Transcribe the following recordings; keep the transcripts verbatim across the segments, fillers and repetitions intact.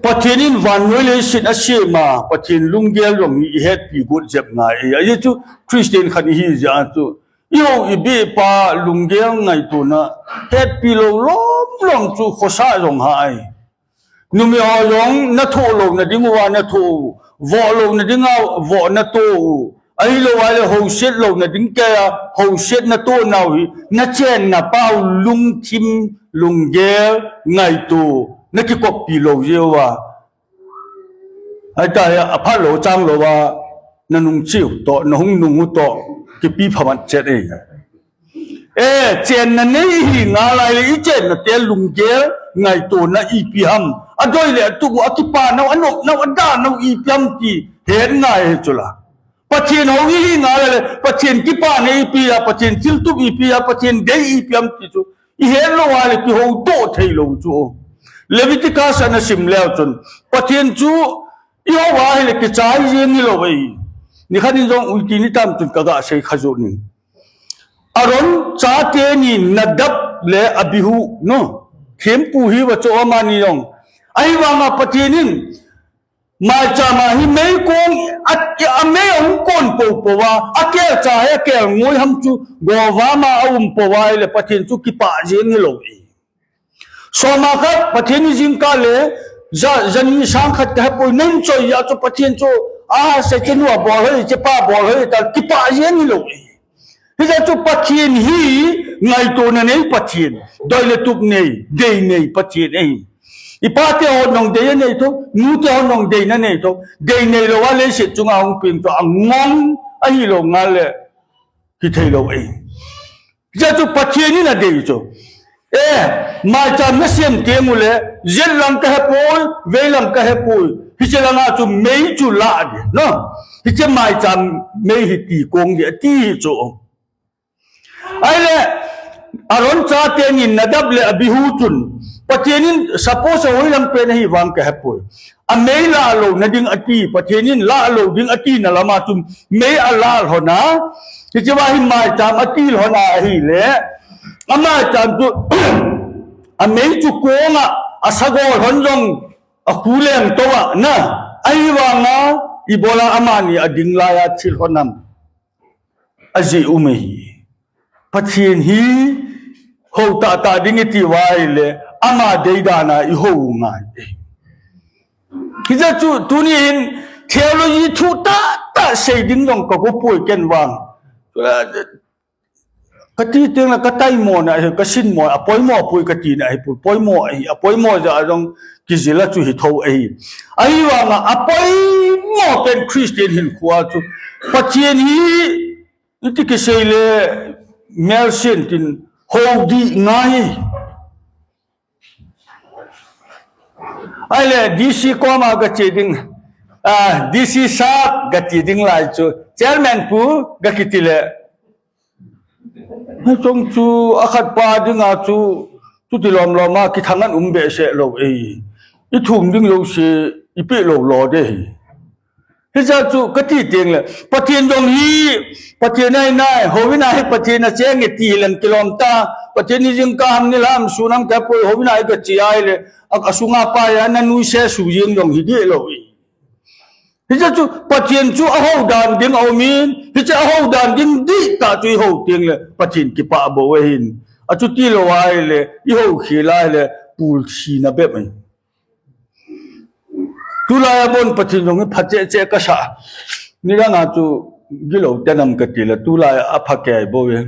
Pathen in vannoi leiset asem a, Pathen lunggel jong hi ihetpi got jep ngai e. Ajeh chu Christian khat ihi jeh a chu, ihou ibeh pa lunggel ngaitona hetpi lou lom lom chu khosa jong ha ai. Numei ho jong nathoh louna ding uva nathoh u, voh louna dinga voh natoh u, ahilou ahile houset louna ding keiya houset natoh nau hi, nachenna pau lungthim, lunggel, ngaito, nakikoppi lou jeh uva, ahitai, aphat lou chang louva, nanung cheh u toh, nahung nung u toh, kipi phamat chet e. E, chenna nei ihi ngal ahile, ichennate lunggel ngaitona ipi ham, adoi le atup u, akipa nau, anop nau, adah nau ipi ham ti het ngai hi chula. Pathen hou ihi ngal ahile, Pathen kipana ipi a, Pathen thiltup ipi a, Pathen dei ipi ham ti chu ihet lou ahile kihoutoh theilou chu. Leviticus a nasim leu chun, Pathen chu ihou ahile kichai jeng hilou ahi. Nikhat in jong uiti nitam chun kaga sei kha jonin. Aaron chate ni Nadab le Abihu, no, thempu hiuva chu amani jong. Ahivanga Pathen in maicham a hi meikong a, amei ahung kon poupou a, akelcha hi akelngoi ham chu govam a aum pou ahile Pathen chu kipah jeng hilou e. Soma khat Pathen in jingkah le ja, jani sang khat kahepoi, nahin choi jeh a chu Pathen chu, a, hiche nu abol hoi, hichepa abol hoi, ta kipah jeng hilou e. Hijeh chun Pathen hi ngaitona nei Pathen, doi le tup nei, dei nei Pathen ahi. Ipate hon jong dei anei tho, nute hon jong dei nanei tho, dei neilou a leiset chunga hung peng chu angong ahilou ngal le kitheilou ahi. Hijeh chun Pathen in adei chu, e, maicham nasem teng ule, jet lang kahepoi, vei lang kahepoi, hiche langa chu mei chu lah ding, no? Hiche maicham mei hi tikong ding ati hi chu. Ahile, Aaron chate ni Nadab le Abihu chun, Pathen in suppose hoilang pen ahivang kahepoi, amei lah louna ding ati, Pathen in lah lou ding atina lama chun mei alah lhon a, hichea hi maicham ati lhon a ahile, amaicham chu, amei chu kong a, asagol lhon jong akhu leng tou a na, ahivanga ibola amani ading laiya thil lhon ham? Ajeh um ahi. Pathen hi hou tahtah ding iti uva ahile, ama deidan a ihou u ngai e. Hijeh chun tuni hin theology thu tahtah sei ding jong kago poi ken vang. Kati tengle kataimo na ahi, kasinmo, apoimo poi katina ahipoi, poimo ahi, apoimo jeh a jong kijil a chu hithou ahi. Ahivanga apoimo pen Christian hinkhoa chu Pathen hi iti kisei le melsen tin hou dih ngai. Ahile D C koma gache ding, a, D C sir gati ding lai chu, chairman pu gakiti le, hichong chu akhatpa dinga chu, chuti lomlom a kithang an um behseh lou e. Ithum ding jouse ipeh lou lou ding ahi. Hijeh chun kati tengle, Pathen jong hi, Pathen ahi nai, houin a hi Pathen acheng e ti hileng kilom ta, Pathen hi jingkah ham nilhah ham sun ham kahepoi, houin a hi kache ahile, a, asunga pai a nanuisat su jeng jong hi dih lou e. Hijeh chun Pathen chu ahou dan ding aumin, hiche ahou dan ding dihtah chu ihou tengle Pathen kipah bou ahin. Achuti lou ahile, ihou khel ahile, pulthina bep ahi. Tulai a bon Pathen jong hi pha cheh cheh kasa. Nidang a chu gilou tenam katile, tulai a apha kei bouve.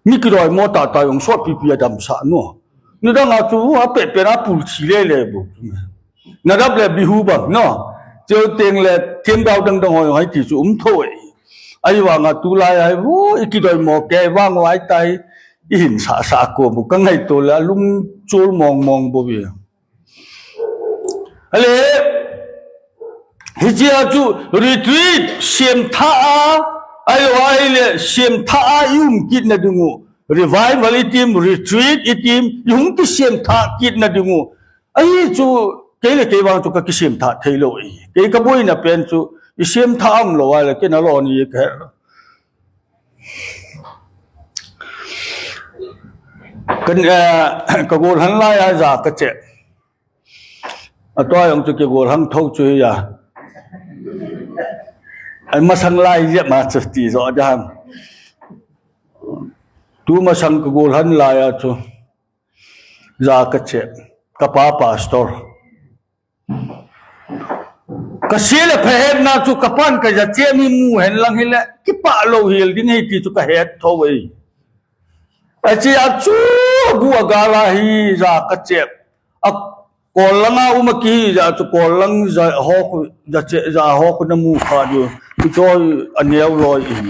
Mi kidoimo tahtah jong sotpipi adamsah no. Nidang a chu apet pet a pulthi lele bou. Nadab le Abihu bang no. Chuteng le themgao dangdang ho jong hiti chu um thou e. Ahivanga tulai a hi, ikidoimo kei vang uva ahitai, ihinsah sah kom u kangaito le alungchol mong mong bouve. Ale, hichea chu retreat semthah a, ahilou ahile semthah a ium kitna ding u, revival itim, retreat itim, ihung kisemthah kitna ding u. Ahi chu, kei le kei vang chu kakisemthah theilou ahi. Kei kaboina pen chu, isemthah umlou ahile, kei nalou ni kahe. Kan, eh, kagolhan lai a ja kache. Atua jong chu kigol hang tho chu hi a. Ai masang lai jep ma chu ti jo dam. Tu masang kigol han lai a chu. Ja ka chep. Ka pa pastor. Ka se le phahetna chu ka pan ka ja chep mi mu hen lang hi le. Kipah lou hel ding hi ti chu ka het tho e. Achi a chu bu a gala hi ja ka chep. A kol langa um a ki ja chu kol lang ja ho khu ja che ja ho khu na mu kha ju. Chu cho a neo loi in.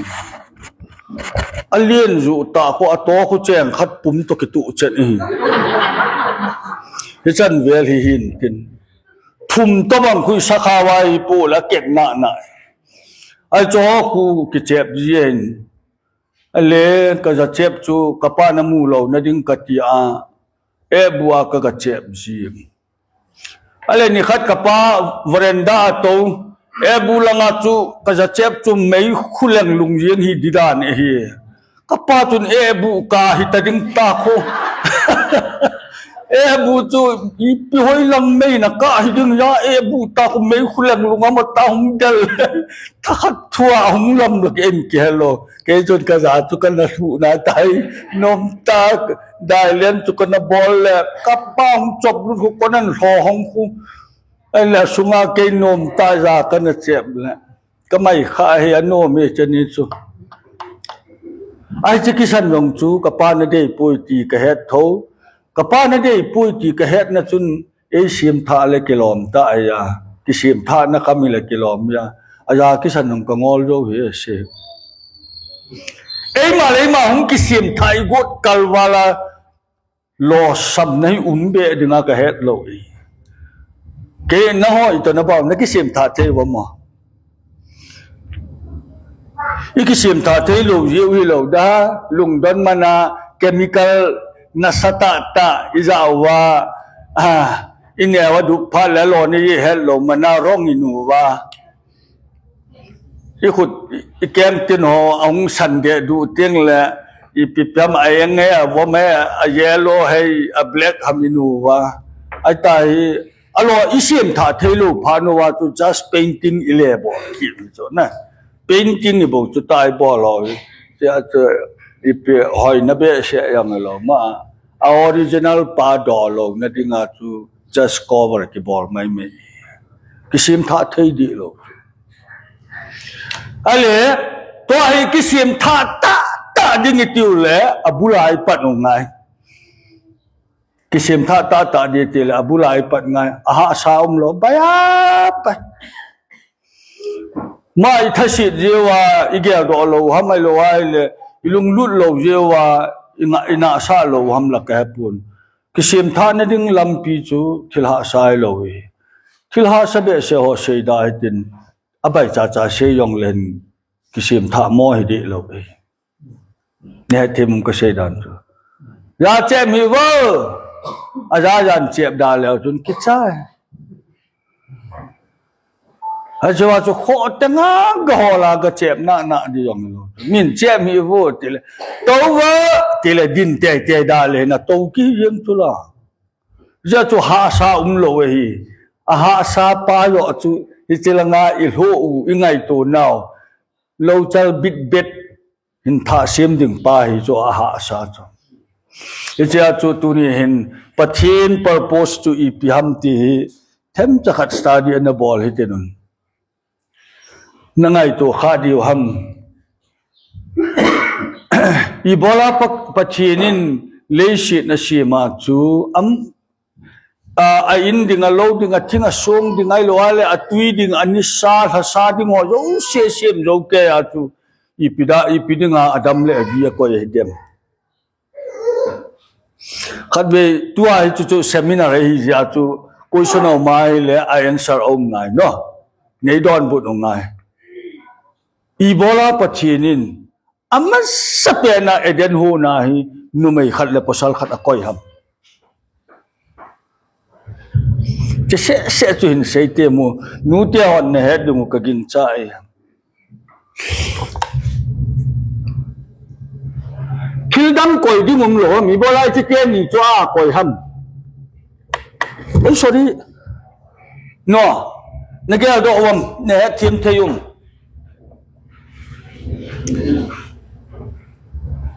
A lien ju ta khu a to khu cheng khat pum to ki tu chen in. Hi chan vel hi hin tin. Thum to bang khu sa kha wai pu la ket na na. Ai cho khu ki chep ji in. Ale ka ja chep chu ka pa na mu lou na ding ka ti a. E bu a ka ka chep ji. Ale ni khat ka pa veranda a to. E bu langa chu ka ja chep chu mei khuleng lung jing hi di dan e hi. Ka pa chun e bu ka hi ta ding ta kho. E bu chu ipi hoi lang mei na ka hi ding ya e bu ta kho mei khuleng lung ama ta hung del. Tha khat thua hung lam lo ke en ke lo. Kei chun ka ja chu ka na hlu na tai. Nom ta dai len chu ka na bol le. Ka pa hung chop lut khu ka nan hlo hong khu. Ai la sunga kei nom ta ja ka na chep le. Ka mai kha hi a nom e chani chu. Ai chi kisan jong chu ka pa na dei pui ti ka het tho. Ka pa na dei pui ti ka het na chun ei sim tha le kilom ta ai a. Ki sim tha na ka mi le kilom ya. A ja kisan jong ka ngol jo hi se. Ei ma le ei ma hung ki sim tha i got kal wala. Lo sam na hi um be dinga ka het lo i. Ke na ho i to na ba na ki sim tha thei wa mo. I ki sim tha thei lo ji u hi lo da lungdon mana chemical na sa ta ta i ja wa. A i ne wa du pha le lo ni i het lo mana rong i nu wa. I khut i kem tin ho a hung san de du ting le i pi piam a eng e a vom e a yellow hei a black ham i nu va. Ai ta hi a lo i sim tha thei lo pha nu va chu just painting i le bo ki chu na. Painting i bo chu tai bo lo. Ti a chu i pi hoi na be se yang lo ma. A original pa do lo na dinga chu just cover ki bol mai mai. Ki sim tha thei di lo. Ale, tua hi kisim tha ta ta ding i tiu le, a bulai pat u ngai. Kisim tha ta ta ding i tiu le, a bulai pat ngai. A ha sa um lo, bai a pai. Ma i thasit jiu a, i gel do lo, ha mai lo ai le, i lunglut lo jiu a, i na, i na sa lo ham la ka he pun. Kisim tha na ding lampi chu, thil ha sai lo hi. Thil ha sa be se ho sei da hi tin, a bai cha cha sei jong len, kisim tha mo hi di lo e. Ne thim ka sei dan chu. Ya chep hi vo. A ja jan chep da le chun kichai. A chu a chu kho te nga ga ho la ga chep na na di jong lo. Min chep hi vo ti le. To va ti le din te te da le na to ki yen chu la. Ja chu ha sa um lo e hi. A ha sa pa yo chu hi chi la nga i hlo u i ngai to nau. Lo chal bit bet hin tha sim ding pa hi chu a ha sa chu. Hi chi a chu tu ni hin Pathian purpose chu i pi ham ti hi them cha khat study na bol hi te nun. Na ngai to kha diu ham. I bola pa, Pathian in leisit na sima chu am a, a in ding a lo ding a thing a song ding ai lo a le a tui ding a ni sa hla sa ding ho jo se sem jo ke a chu i pi da i pi ding a adam le a vi a koi hi dem. Khat ve tua hi chu chu seminar hi ji a chu question o mai le a answer o ngai no. Nei don but o ngai. I bola Pathian in a masa pen a Eden huona hi numei khat le pasal khat a koi ham. Che se se chu hin sei te mu nu te hon ne het ding u ka gin cha e. Thil dang koi ding um lo mi bola chi te ni chu a koi ham. Ei sorry. No, na geldoh uvam, na hetthem thei um.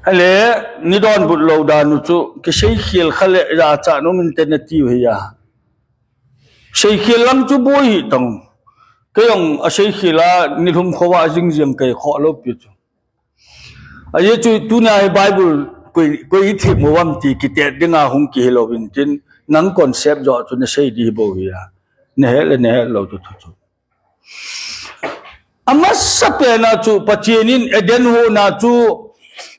Ale, ni donbut lou dan u chu, kiseikhel kha le jachat um inte nati u hi a. Seikhel lang chu boi hi tang. Kei jong a seikhel a, nilhum khovah jing jeng kei khoh lou pi chu. Ajeh chu tunia hi Bible koi, koi i thim uvam ti kitet dinga hung kihi louvin tin, nang concept joh chu na sei di hi bou hi a. Na het le na het lou chu thu chu. Amasa pen a chu Pathen in Eden hon a chu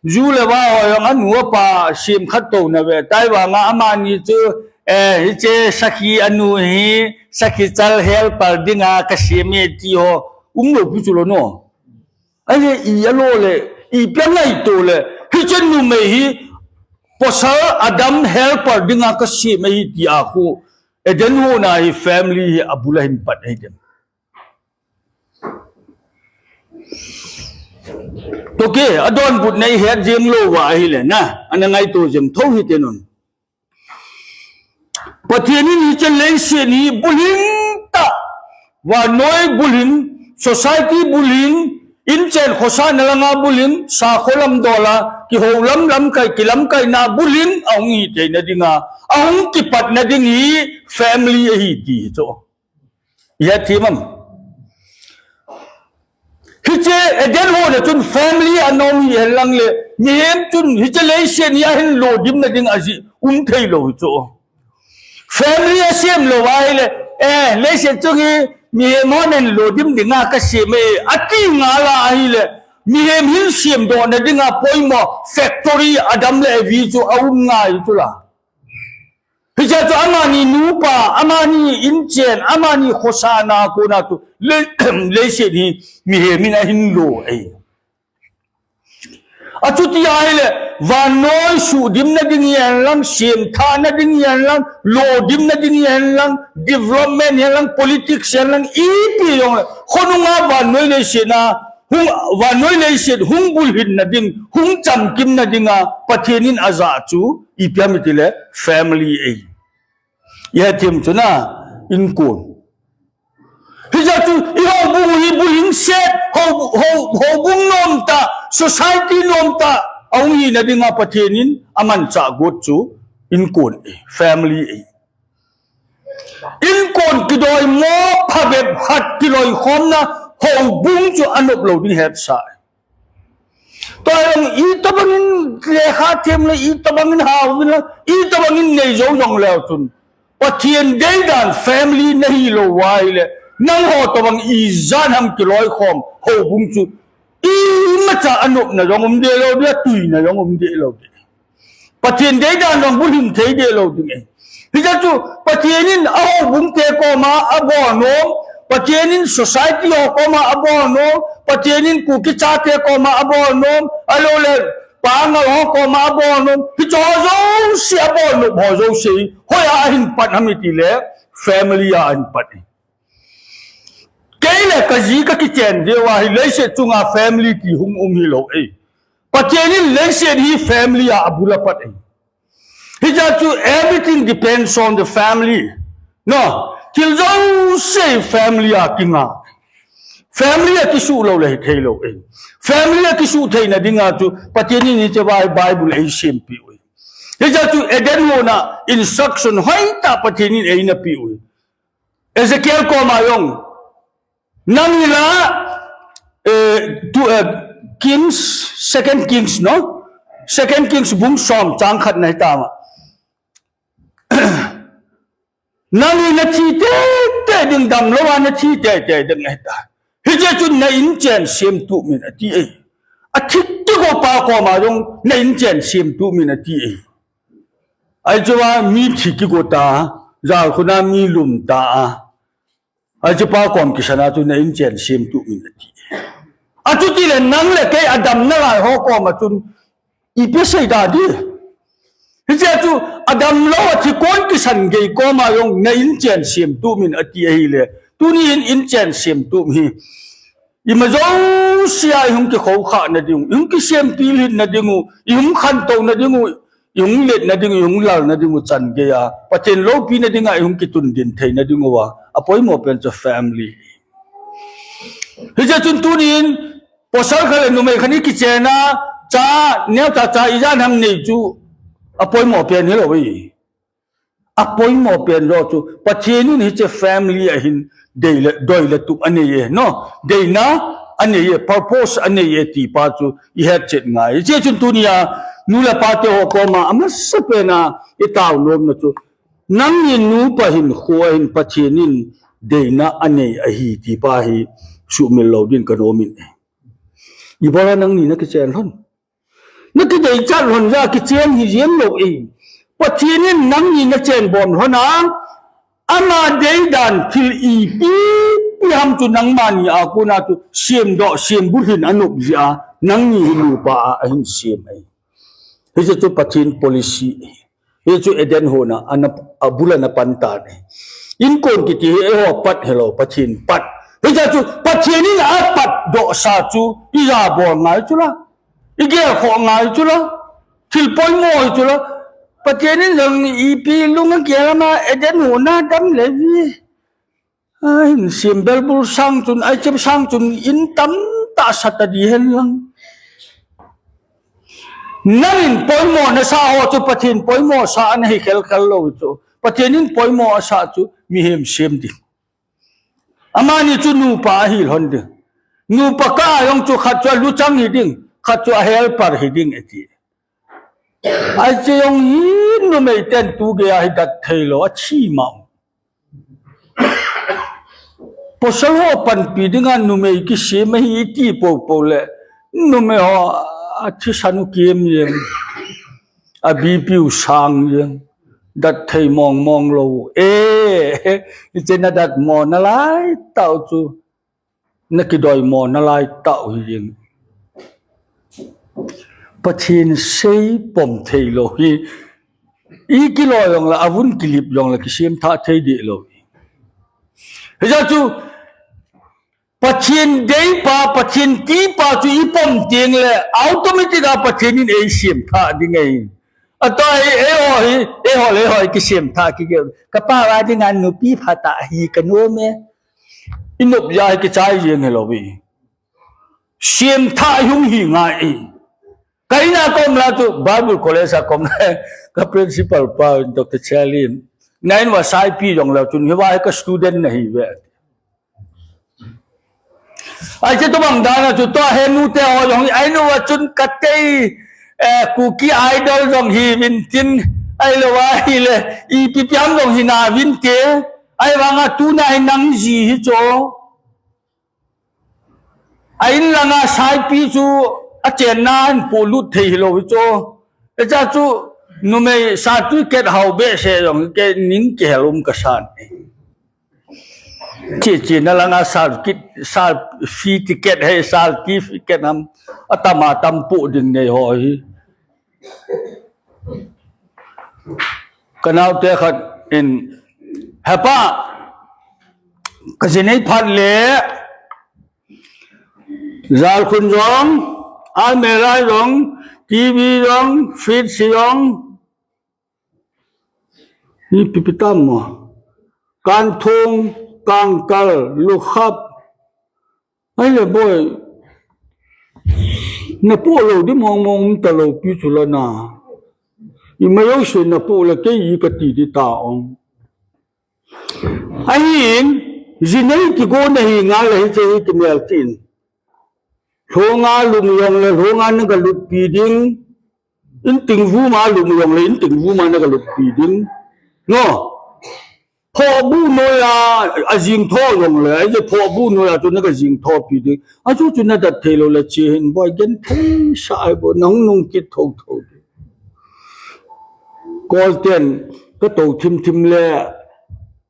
ju le va ho jong anu apa sem khat touna ve tai vanga amani chu, eh, hiche sakhi anu hi sakhi chal helper dinga kasem e ti ho um lou pi chu lou no. Ahile i alo le, ipi a ngaito le, hiche numei hi pasal Adam helper dinga kasem ahi ti a khu, Eden hon a hi family hi abul a hin pat ahi dem. Toh kei, adonbutna i het jeng lou va ahile na, ana ngaito jeng tho hite non. Pathen in hiche leiset hi bulhing tah, vannoi bulhing, society bulhing, inchen khosahna langa bulhing, sakho lam dol a, kihou lam lamkai, kilamkaina bulhing, ahung hi theina dinga, ahung kipatna ding hi family ahi ti hi chu. I hetthem am? Hiche Eden hon a chun family ana um hi hen lang le, mihem chun hiche leiset hi ahin lodim na ding ajeh um thei lou hi chu. Family asem lou ahile, eh, leiset chung hi mihem hon ahin lodim dinga kasem e, ati ngal a ahile, mihem hin semdoh na dinga poimo factory Adam le Evi chu aum ngai chu la. Hiche chu amani nupa, amani inchen, amani khosahna kona chu le, leiset hi mihem in ahin lo e. Achuti ahile, vannoi suhdimna ding hi hen lang, semthahna ding hi hen lang, lodimna ding hi hen lang, development hi hen lang, politics hi hen lang, ipi jong le, khonunga vannoi leiset a, hung, vannoi leiset hung bulhinna ding, hung chamkimna dinga Pathen in ajah chu ipi ham itile family e. I hetthem chu na, inkon. Hijeh chun i houbung hi bulhing set, hou, hou, houbung nomtah, society nomtah, ahung hina dinga Pathen in amanchah got chu inkon e, family e. Inkon kidoimo phabep khat kiloikhomna houbung chu anop lou ding hetsa e. Tua jong itobangin lekha them le, itobangin hao uvin lang, itobangin nei jou jong leu chun, Pathen deidan family nahi lou uva ahile, nangho tobang ijat ham kiloikhom houbung chu imacha anopna jong um deh lou ding, atuina jong um deh lou ding. Pathen deidan jong bulhin thei deh lou ding e. Hijeh chun Pathen in ahoubung te koma abol nom, Pathen in society ho koma abol nom, Pathen in Kuki chate koma abol nom, ahilou le Pangal ho koma abol nom, hiche ho jouse abol nom ho jouse hi hoiya ahin pat ham itile family a ahin pat e. Kei le kaji kakichen jeh uva hi leiset chunga family ti hung um hilou e. Pathen in leiset hi family a abul apat e. Hijeh chun everything depends on the family. No, thil jouse family a kinga. Family a kisuh lou le hithei lou e. Family a kisuh theina dinga chu Pathen in hiche Bi-, Bible eisempeh u e. Hijeh chun Eden hon a instruction hoitah Pathen in eina peh u e. Ezekiel koma jong, nang ila, eh, tu, eh, Kings, Second Kings, no? Second Kings bung som chang khat na hitam a. Nang hi nathi teitei ding, damlou a nathi teitei ding ahitai. Hijeh chun na inchen semtup in ati e. Athi kigo pa koma jong na inchen semtup in ati e. Ahi chu a mi thi kigo ta, jalkhun a mi lum ta a. Ahi chu pa kom kisan a chu na inchen semtup in ati. Achuti le nang le kei adam nalai ho koma chun ipi sei da di. Hijeh chun adamlou a thi kon kisan gei koma jong na inchen semtup in ati ahile. Tuni hin inchen semtup hi. Ima jouse a ihung kikhoukhah na ding u, ihung kisempilhin na ding u, ihung khantou na ding u, ihung let na ding u, ihung lal na ding u chan gei a. Pathen loupina dinga ihung kitun din thei na ding uva. apoimo pen chu family. Hiche chun tunin, pasal khat le numei khat ikichen a, cha, neocha cha ijat ham nei chu, apoimo pen hilou e. Apoimo pen lou chu, Pathen in hiche family a hin dei le, doi le tup anei e, no? Deina anei e, purpose anei e ti pa chu ihet chet ngai. Hiche chun tunia, nu le pa te ho koma, amasa pen a, itao nom na chu, nangni nupa hinkho a hin Pathen in deina anei ahi ti pa hi sumil lou din kanom in. Ibola nangni nakichen lhon. Nakideichat lhon jeh a kichen hi jeng lou e. Pathen in nangni nachen bom lhon a, ama deidan thil ipi, ipi ham chu nangmani a kona chu semdoh, sembul hin anop jeh a, nangni hi nupa a, ahin sem e. Hiche chu Pathen policy e. Hichu Eden hon a, ana, abul a ana pan tan e. Inkon kiti hi eiho pat hilou, Pathen pat. Hiche chu Pathen in apatdoh sa chu, ija bol ngai chu la. Igel khoh ngai chu la. Thil poimo hi chu la. Pathen in jong ipi lung agel ama Eden hon a dam le vi. Ahin sem belbul sang chun, aichep sang chun, in tamtah sa ta di hen lang. Nangin poimo nasa ho chu Pathen poimo sa ana hi khelkhel lou chu. Pathen in poimo asa chu mihem sem ding. Amani chu nupa ahi lhon ding. Nupa kah a jong chu khat chu aluchang hi ding, khat chu ahelper hi ding ati. Hiche jong hi numei ten tu gei a hi dat thei lou, athi mau. Pasal ho panpi dinga numei kisem ahi iti poupou le, numei ho athisan u kiam jeng, a B P u sang jeng, dat thei mongmong lou. E, hiche nadat mo nalai tah u chu, nakidoi mo nalai tah u hi jeng. Pathen sei pom thei lou hi, ikilo jong le, avun kilip jong le, kisem thah thei deh lou hi. Hijeh chu, Pathen deipa, Pathen tipa chu ipom teng le, automatic a Pathen in eisem thah ding ahi. Atua hi, eiho hi, eiho le eiho hi kisem thah kigel. Kapa a dinga nupi phatah hi kanom e. Inop jeh a hi kichai jeng hilou hi. Sem thah hung hi ngai e. Ka in a ka um lai chu Bible College a ka um lai, ka principal pa Doctor Charlie in, na in uva saipi jong leu chun, hiva hi ka student nahi ve. Ahi chu tobang dan a chu tua he nute ho jong hi, a in uva chun ka tei, eh, Kuki Idol jong hi vin tin, ahilou ahile, ipi pi ham jong hi na vin te, ahivanga tuna hi nang ji hi chu. A in langa saipi chu a chenna in polut thei hilou hi chu. Hichea chu numei certificate hao behseh jong kei ning kihel um kasan. Che che na langa sal kit, sal fee ticket he, sal ticket ham. Atam atam pu ding nei ho hi. Ka naote khat in, "Hepa, ka ji nei phat le, jalkhun jong, almirah jong, T V jong, fridge jong, hi pipi tam mo. Kanthong, kangkal, lukhap, ahile boi, na poh lou di mong mong um talou pi chu la na. Ima jouse na poh le kei i kati di ta ong." Ahin, ji nei kigo nahi ngal le hiche hi kimel tin. Lhonga lum jong le, lhonga na ga luppi ding. In tingvum a lum jong le, in tingvum a na ga luppi ding. No. Phohbu noiya, a jingtho jong le, ahi je phohbu noiya chu na ga jingthopi ding. Achu chu na dat thei lou le che hin boi genthei sa ahi boi, nahung nung kit thotho. Kol ten, ka to thim thim le,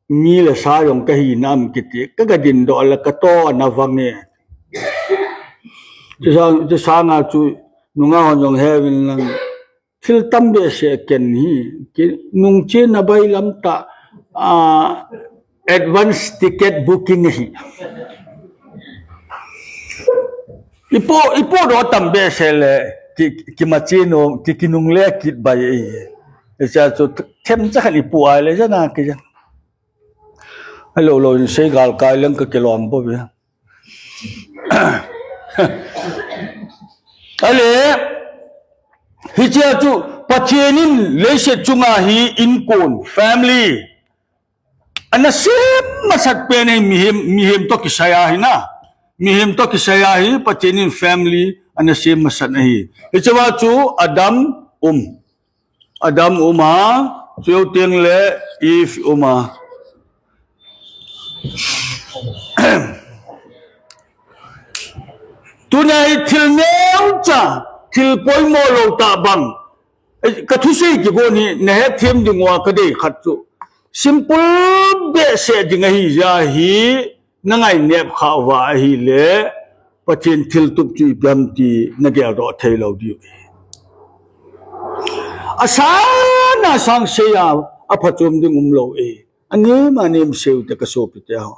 mi le sa jong ka hi nam kiti, ka ga din doh le ka to na vang e. Chu sang, chu sanga chu nunga hon jong he vin lang. Thil tam behseh ken hi, ki, nung che na bai lam ta, ah, advance ticket booking hi. Ipo, ipo doh tam behseh le, ki, ki ma che no, ki, ki nung le kit bai e. Hichea chu them cha khan ipo ai le ja na ki ja. Ahilou lou in sei galkai leng kakilom bou ve. Ale, hichea chu Pathen in leiset chunga hi inkon, family, ana sem masat pen ahi. Mihem, mihem toh kisai ahi na. Mihem toh kisai ahi, Pathen in family ana sem masat ahi. Hichea chu Adam um. Adam um a, chuteng le Eve um a. Tunia hi thil neocha, thil poimo lou tah bang. Eh, kathusei kigon hi nahet them ding uva kadei khat chu, simple behseh ding ahi jeh a hi, nangai nep kha uva ahile, Pathen thiltup chu ipi ham ti nagel doh thei lou diu ahi. Asang, asang sei a, aphachom ding umlou ahi. Anem, anem sei u te kasopi teho.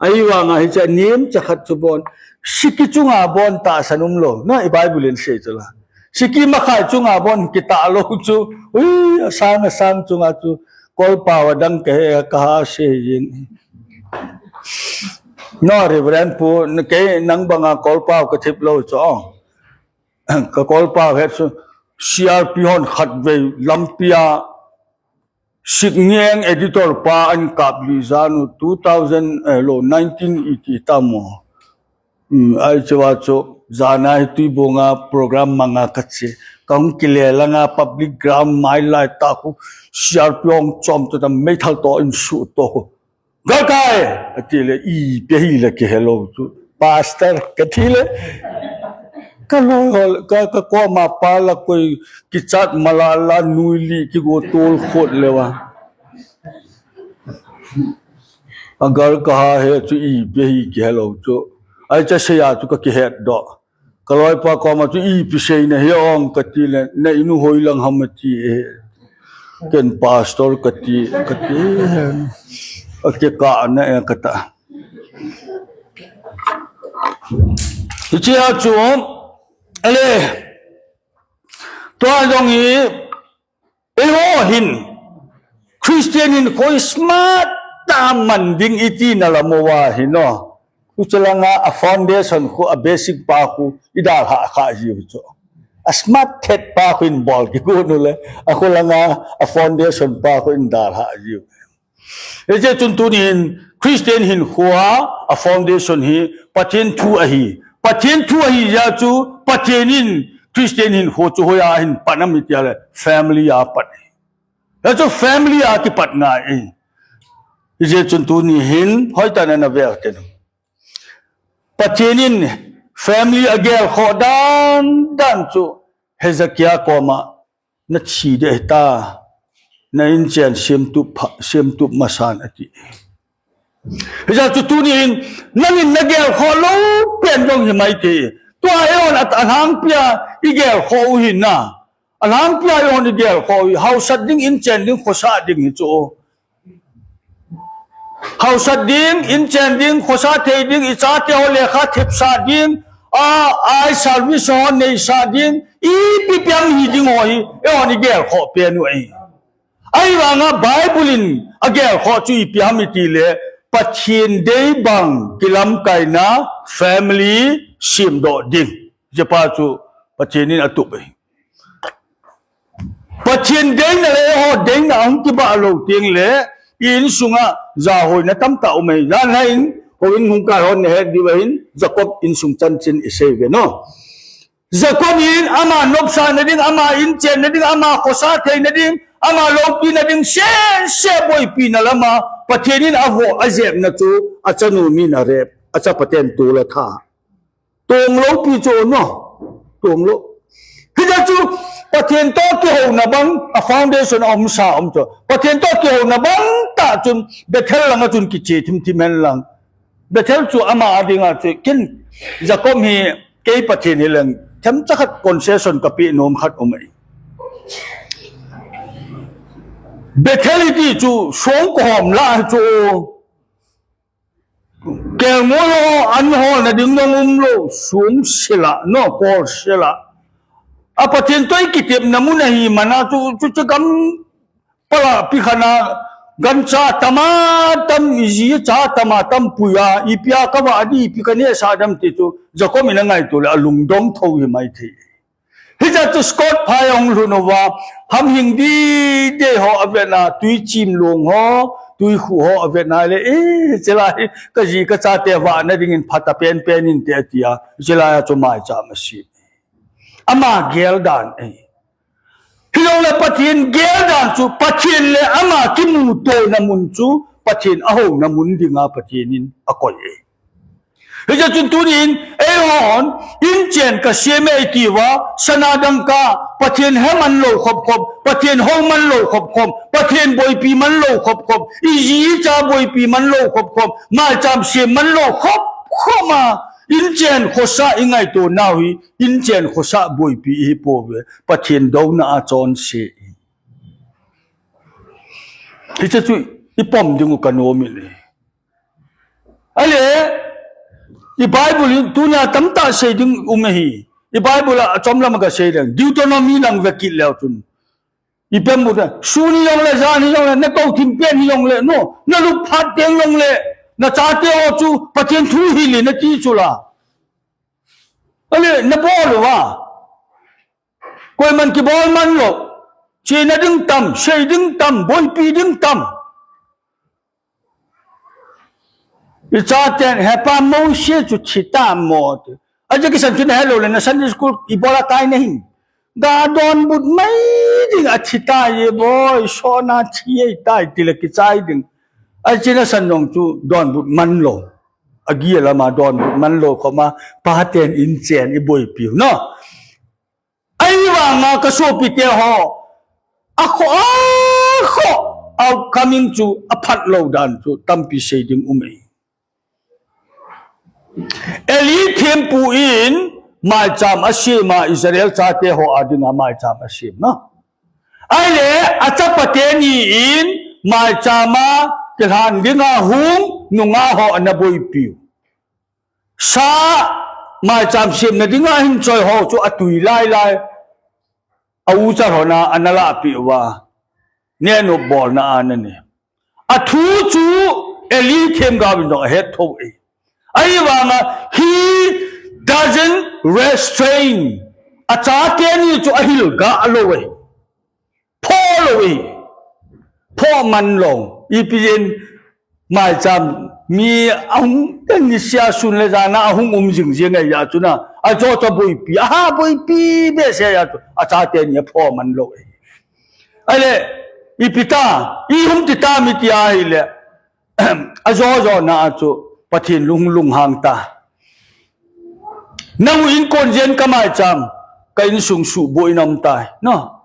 Ahivanga hiche anem chakhat chu bon, siki chunga bon tahsan umlou. Na, i Bible in sei chu la. Siki makhai chunga bon kitah lou chu. Ui, asang, asang chunga chu. Kolpao adang kahe, kaha sei jin. No, Reverend Pu, kei nang banga kolpao kathip lou chu. Ka kolpao he chu, C R P hon khatvei lampia, Sikngeng editor pa ahin kap lih jeh u two thousand, eh, lou, nineteen eighty tamo. Hmm, ahi chua chu, jana hi Tuibong a program manga kache. Kahung kile langa public ground mai lai tah khu, C R P hung chom toh tam meithal toh in suh toh khu. Galkai! Ati le, ipi ahile kihelou chu. Pastor, kati le. Kaloi ho, ka, kakoma pa la koi kichat mala la nui li kigo tol khot le uva. Agalkai he chu ipi ahi kihelou chu. Ahi chua sei a chu kakihet doh. Kaloipa koma chu ipi seina hi ong kati le, na inu hoilang ham ati e. Ken pastor kati, kati. Akikah na e kata. Hichea chu, ale, tua jong hi, eiho hin, Christian hinkho hi smart tah a man ding iti na lam uva hi no. Huche langa a foundation khu, a basic pa khu, idalhah kha jiu chu. A smart thet pa khu in bol kigon u le, akhu langa a foundation pa khu in dalhah jiu. Hiche chun tunin Christian hinkho a, a foundation hi Pathen thu ahi. Pathen thu ahi jeh a chu Pathen in Christian hinkho chu hoiya ahin pan am iti le family a pan ahi. Hichu family a kipat ngai ahi. Hijeh chun tuni hin hoitah in ana vel ten. Pathen in family agelkhoh dan dan chu Hezekiah koma nathi ding ahita, na inchen semtup pha, semtup masan ati. Hijeh chun tuni hin nangin nagelkhoh lou pen jong hi mai te. Tua eihon a, alhangpia igelkhoh u hi na. Alhangpia eihon igelkhoh u hi hausat ding, inchen ding, khosah ding hi chu. Hausat ding, inchen ding, khosah thei ding, ichate ho lekha thepsah ding, a, a i service ho neisah ding, ipi pi ham hi ding ho hi eihon igelkhoh pen u ahi. Ahivanga Bible in agelkhoh chu ipi ham iti le, Pathen dei bang kilamkaina family semdoh ding. Hichepa chu Pathen in atup ahi. Pathen deina le eiho deina ahung kibah lou teng le, i insunga jahoina tamtah um ahi. Jan hin, houin hung kai hon nahet diu ahin, Jacob insung chanchin isei uve no. Jacob in ama nopsahna ding, ama inchen na ding, ama khosah theina ding, ama loupina ding, sese boipina lama, Pathen in avoh ajepna chu, achanu min arep, achapaten tol atha. Tongloupi chu no. Tonglou. Hijeh chun Pathen toh kihouna bang, a foundation a umsa um chu. Pathen toh kihouna bang tah chun Bethel langa chun kiche thimthim hen lang. Bethel chu ama a dinga chu ken Jacob hi kei Pathen hi leng themcha khat concession kapeh nom khat um ahi. Bethel iti chu song kohom lah chu. Kelngoi ho, an holna ding jong umlou, sum sela, no, kol sela. A Pathen toh ikitepna mun ahi mana chu, chu, chu gam pala pi khat a, Gancha tama tam, iji cha tama tam puiya, ipia kava di, ipi kaneh sah dem ti chu, Jacob in angaito le, alungdong tho hi maithei. Hiche chu Scott Pye ahung lhun uva, hamhing dide ho avetna, tui chim long ho, tui khu ho avetna le, eh, chulai, kaji kachate vahna dingin phat apen pen inte atia, chulai a chu maicham asem. Ama gel dan e. Hijongle Pathen gel dan chu, Pathen le ama kimutona mun chu, Pathen ahouna mun dinga Pathen in akoi e. Hiche chun tunin, eihon, inchen kasem e itiuva, sana dangka, Pathen he man lou khop khop, Pathen hou man lou khop khop, Pathen boipi man lou khop khop, iji icha boipi man lou khop khop, maicham sem man lou khop khop a, inchen khosa ingaito nau hi, inchen khosa boipi ihi pouve, Pathen douna a chonse. Hiche chu ipom dingu kanom in e. Ale, i Bible in tunia tamtah sei ding um ahi. I Bible a chomlam a kasei leng. Deuteronomy lang vekit leu chun. Ipi mu ta, sun hijongle, jan hijongle, natou thim pen hijongle, no, nalup phat teng jongle, nachate ho chu, Pathen thu hil in nati chu la. Ale, nabol uva. Koiman kibol man lou. Chena ding tam, sei ding tam, boipi ding tam. Ichaten, hepa Mose chu thita mo ti. Aja kisan chu nahelou le, na Sunday school ibola tai nahim. Ga donbut mai ding athita ye boi, sona thi ei tai tile kichai ding. Achi nasan jong chu donbut man lou. Agel ama donbut man lou khoma, paten inchen iboipiu, no? Ahivanga kasopite ho, akhoh, akhoh, outcoming chu aphat lou dan chu tampi sei ding um e. Eli thempu in maicham asem a Israel chate ho a dinga maicham asem na. Ahile achapa teni in maicham a kilhan dinga hung nungah ho ana boipiu. Sa maicham semna dinga hin choi ho chu atui lai lai. A ucha hon a ana lahpeh uva. Nenu bolna a nani. Athu chu Eli themgao in jong ahet tho e. Ahivanga he doesn't restrain. Achate ni chu ahil ga lou e. Pho lou e. Pho man lou. Ipi jeh in maicham mi ahung ten ni sia sun le jana ahung um jing jing e ya chu na. Ajo to boipi. Aha boipi behseh ya chu. Achate ni apho man lou e. Ahile, ipi ta, ihung ti ta mi ti ahile. Ajo jo na a chu Pathen lung lunghang ta. Nang u in kon jen ka maicham, ka insung suhboi in aum tai. No.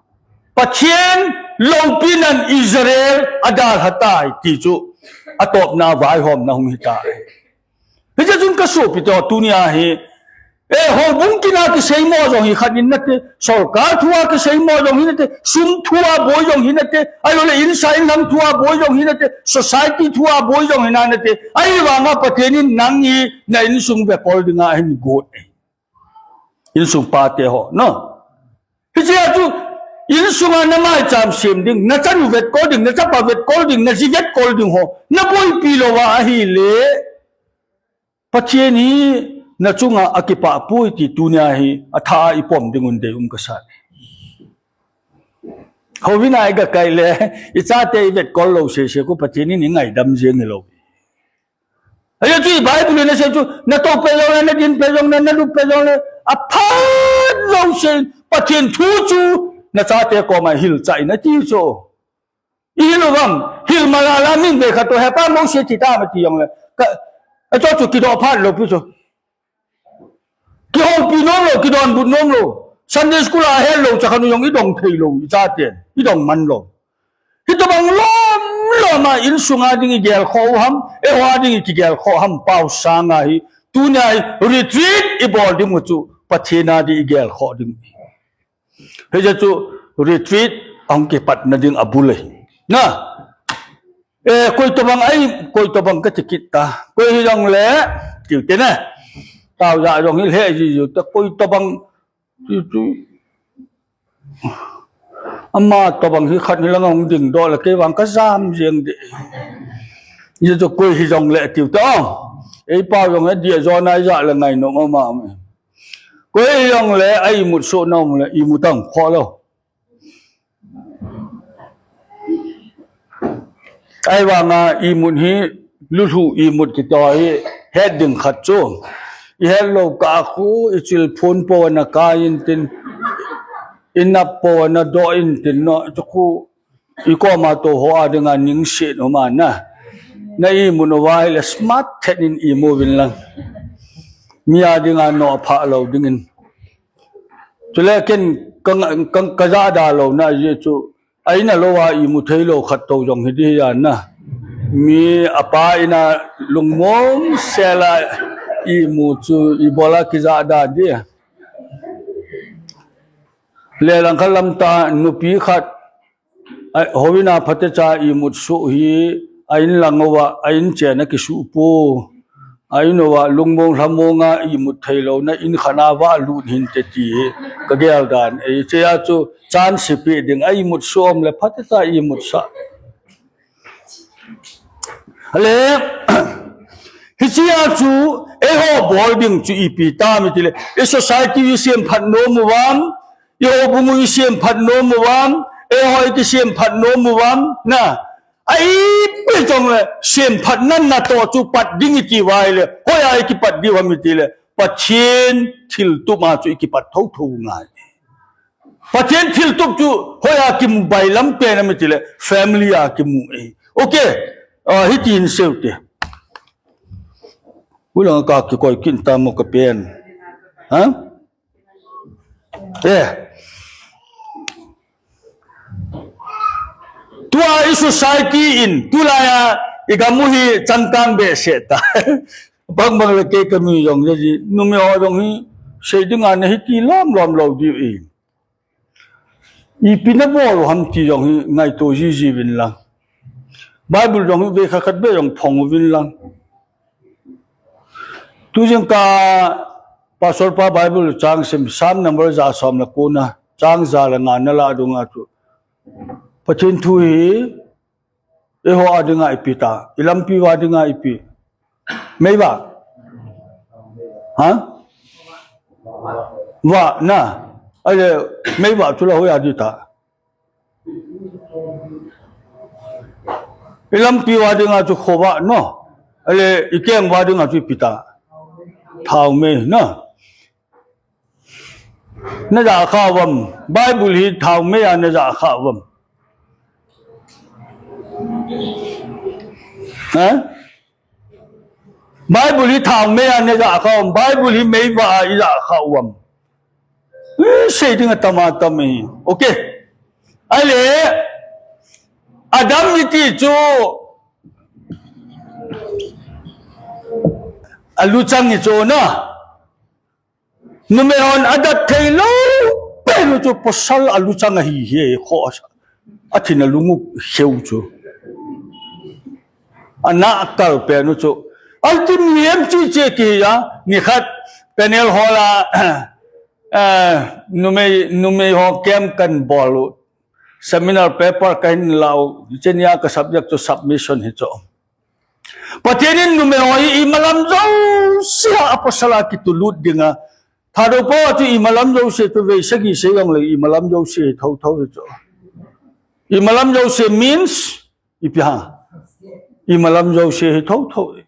Pathen loupi nan Israel adalha tai ti chu atopna vaihomna hung hi tai. Hiche chun kasopite ho tunia hi, eh, houbung kina kisei mo jong hi khat in nate, sorkar thua kisei mo jong hi nate, sum thua boi jong hi nate, ahilou le insa inlhang thua boi jong hi nate, society thua boi jong hi na nate, ahivanga Pathen in nang hi na insung vekol dinga ahin got e. Insung pate ho, no? Hiche a chu, insunga na maicham sem ding, na chanu vetkol ding, na chapa vetkol ding, na ji vetkol ding ho, na boipi louva ahile, Pathen hi na chunga akipah poi ti tunia hi atha a ipom ding un dei um kasa. Houin a iga kai le, ichate ivetkol lou sese khu Pathen in eingaidam jeng hilou. Ahi chu i Bible in asei chu, na tou pe jong le, na din pe jong le, na lup pe jong le, aphat lou se, Pathen thu chu, na chate koma hilchah in ati chu. Ihil uvem, hil malala min be khat to hepa Mose thi tam ati jong le. Ka, achu chu kidoh phat lou pi chu. Kihoupi nom lou, kidonbut nom lou. Sunday school a helou, chakhan u jong idong thei lou, ichaten, idong man lou. Hitobang lom lom a insunga ding igel khoh u ham, eiho a ding ikigel khoh ham, pao sanga hi, tunia hi retreat ibol ding u chu, Pathen a ding igel khoh ding. Hiche chu retreat ahung kipatna ding abul ahi. Na, eh, koi tobang ahi, koi tobang kati kit ta. Koi hijong le, tiu te ne. Tao ja jong hi le ji ju ta koi tobang, tiu, tiu. Ama tobang hi khat hilang ahung dingdoh le kei vang kajam jeng ding. Hichu koi hijong le tiu ta. Ei pau jong e dia jo nai ja le ngai nom ama. Koi hijong le a imut soh nom le imut ang kho lo. Ahivanga imut hi, lulhu imut kiti hi, het ding khat chu. Ihet lou kah khu, ichil phun po ana kai intin, inap po ana doh intin no, chu khu, ikoma tou ho a dinga ningset um ana. Na imut uva ahile smart then in imu uvin lang. Mi a dinga nophah lou dingin. Chule ken ka, ka, kajada louna jeh chu, a in a lou a imu thei lou khat tou jong hi ding hi ana. Mi apa in a lungmong sela imu chu ibola kijada ding. Le langkhat lam tah nupi khat, a, houin a phatecha imut soh hi, a in lang uva, a in chen a kisuh po. A in uva, lungmong lhamong a imut thei louna, in khat a valut hinte ti hi, kagel dan. Ei, hichea chu, chance pe ding, a imut soh um le, phatecha imut sah. Ale, hichea chu, eiho bol ding chu ipi tam itile, i society i semphat nom uvam, i houbung i semphat nom uvam, eiho i kisemphat nom uvam, na, a ipi jong le, semphatna natoh chu pat ding iti uva ahile, hoiya i kipat diu ham itile, Pathen thiltup a chu i kipat thotho ngai. Pathen thiltup chu hoiya kimu bailam pen ham itile, family a kimu e. Okay, ah, hitin seiu te. Ulang ka kikoi kit tamo ka pen. Ha? Eh. Tua i society in, tulaiya i gam u hi changkang behseh ta. Bangbang le kei kanu jong le ji, numei ho jong hi, sei dinga na hiti lom lom lou diu e. Ipi nabol u ham ti jong hi ngaito jiji uvin lang. Bible jong hi vei khat khat be jong phong uvin lang. Tujing ka Pastor pa Bible chang sim Psalm number ja som le ko na, chang ja le nga na lah dunga chu. Pathen thu hi, eiho a dinga ipi ta, i lampi uva dinga ipi. Mei vah. Ha? Vah na. Ahile, mei vah chu la hoiya ding ta. I lampi uva dinga chu khovah no. Ahile, i keng uva dinga chu ipi ta. Thaomei na. Na ja kha uvam. Bible hi thaomei a na ja kha uvam. Ha? Bible hi thaomei a na ja kha uvam. Bible hi mei vah a i ja kha uvam. Eh, sei ding atam atam e. Okay. Ahile, Adam iti chu aluchang hi chu na. Numei hon adat thei lou pen u chu pasal aluchang ahi hi kho a thin alung u kheu chu. Ana kal pen u chu. Ultimate chi che kihi a, nikhat panel hall a, eh, numei, numei ho camp kan bol u. Seminar paper kahin la u, hiche nia ka subject chu submission hi chu. Pathen in numei ho hi imalam jousea apasal a kitulut dinga. Thadou pao a chu imalam jouse chu vei sagi sei jong le imalam jouse hi thotho hi chu. Imalam jouse means ipi ham. Imalam jouse hi thotho.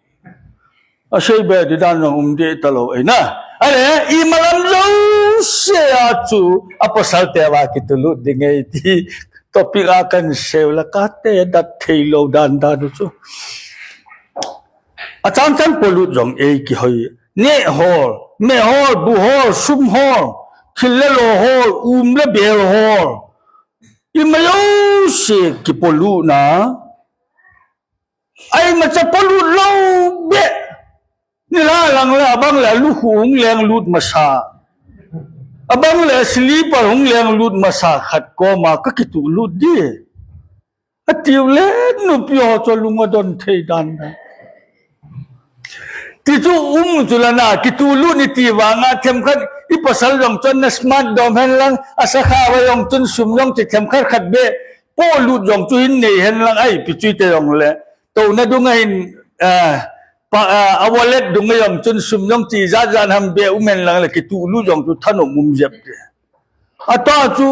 Asei be di dan jong um deh talou e na. Ahile, imalam jouse a chu apasal te uva kitulut ding e ti topic a kan sei u la kate dat thei lou dan dan u chu. Achang chang polut jong ei kihoi. Neh hol, meh hol, bu hol, sum hol, thil le lo hol, um le bel hol. Ima jouse kipolut na. Ai, imacha polut lou beh. Nilhah lang le abang le alukhu hung leng lut masa. Abang le slipper hung leng lut masa khat koma kakitulut di. Atiu le nupi ho chu lung adon thei dan dan. Ti chu um chu la na, kitulut ni ti vanga themkhat I pasal jong chun na smart dom hen lang, a sakha va jong chun sum jong chi themkhat khat be, polut jong chu hin nei hen lang, ai, pi chu ite jong le. Touna dunga hin, ah, pa, ah, a wallet dunga jong chun sum jong chi jat jat ham be um hen lang le, kituh lut jong chu thanom um jep te. Ata chu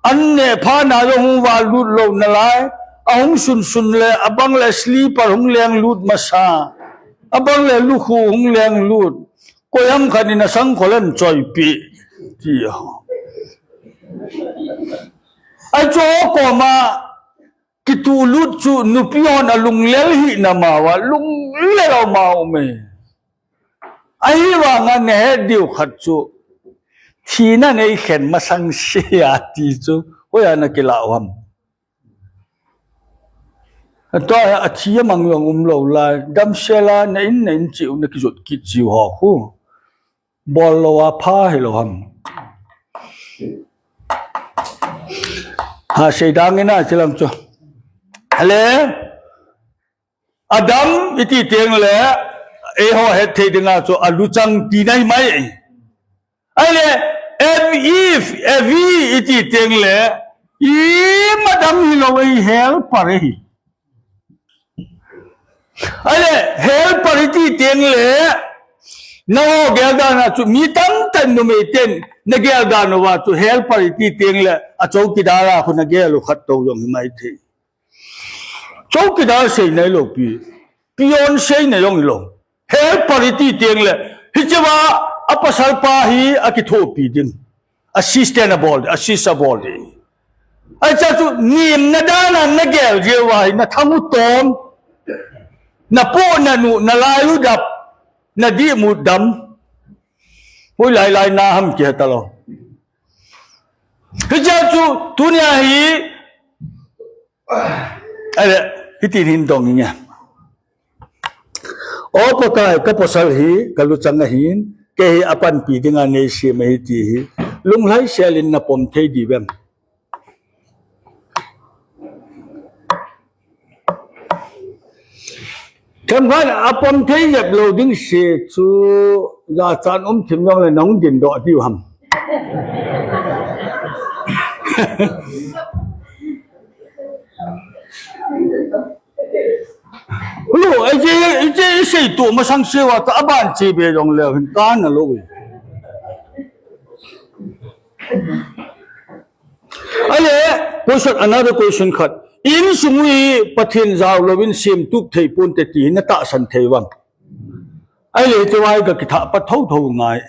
an neh phat na jong hung valut lou nalai, a hung sunsun le, abang le slipper hung lenglut masa, abang le lukhu hung lenglut, koiham khat in a sangkhol an choipeh, ti a. Achu koma kituh lut chu nupi hon a lunglel hina mao a, lunglel a mao me. Ahivanga nahet diu khat chu, thina nei khen masang se a ti chu, hoiya na kilah u ham. Tua a thi a mang jong um lou lai, damsel a na in na in chiu na kijot kit chiu ho khu. Bol lou a pha hilou ham. Ha, seidang in a chilang chu. Ale, Adam iti teng le, eiho het thei dinga chu a luchang tina hi mai. Ahile, Eve, Eve iti teng le, ima dang hilou ahi, helper ahi. Ahile, helper iti teng le, nangho gel dan a chu mi tamtah in numei ten, na gel dan uva chu helper iti teng le, a chowkidar a khu na gel u khat tou jong hi mai thei. Chowkidar sei nailou pi, peon sei nai jong hilou. Helper iti teng le, hichea a pasal pa hi a kithopi ding. Assistant a bol, assist a bol ding. Ahi chu, nimna dan a na gel jeh uva hi, na thang u tom, na poh na nuh, na lai u dap, na dih mu dam. Hoilai lai na ham kihe talou. Hichea chu, tunia hi, Ale, hitin hin dong inge. O Pakai, ka pasal hi, ka luchang ahin, kei hi a panpi dinga nei sem ahi ti hi, lunglhaisel in na pom thei diu vem. Themkhat a pom thei jep lou ding se chu, jachat um thim jong le nahung din doh diu ham. Lo, hiche, hiche, isei to masang se uva ta aban che be jong le hin kana lou e. Ale, question, another question khat. Insung u hi Pathen jao louvin semtup thei ponte ti na tahsan thei uvem. Ale, hiche uva ka kithah pat thotho ngai.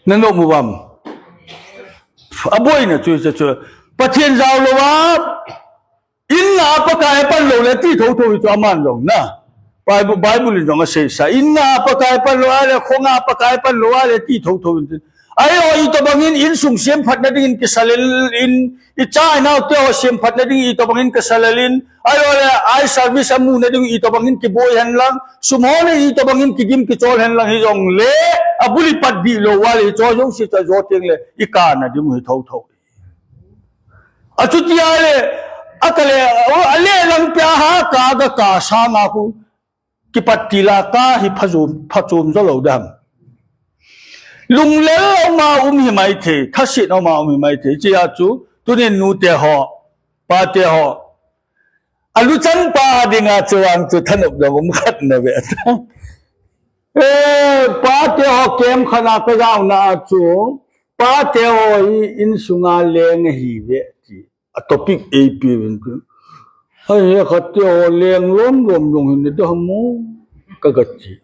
Na nom uvem. Aboina chu, chu, chu. Pathen jao louva, in nga a Pakai apan lou le ti thotho hi chu aman jong na. Bible, Bible in jong asei sa. In nga a Pakai apan lou a le, khonga a Pakai apan lou a le ti thotho in. Ahi o, itobang in insung semphatna dingin kisalel in, icha inao te ho semphatna ding itobang in kisalel in. Ahi o le, eye service amu na ding itobang in kiboi hen lang. Sum ho le itobang in kigim kichol hen lang hijong le. Abul ipat dih lou a le, hicho jouse chu ajo teng le, ikana ding hi thotho. Achuti a le, a ka le, a le lang pia ha ka ga ka sanga khu, kipat tila ka hi phachom, phachom jo lou dam. Lunglel a um a um hi mai thei, thasit a um a um hi mai thei, hichea chu, tunin nute ho, pate ho. A luchang pa dinga chu ang chu thanop dang um khat na ve. Eh, pate ho camp khat a ka jaona a chu, pate ho hi insunga leng ahi ve ti. A topic eipe uvin chu. Hai he khat te ho leng lom lom jong hin de mo ka ga ti.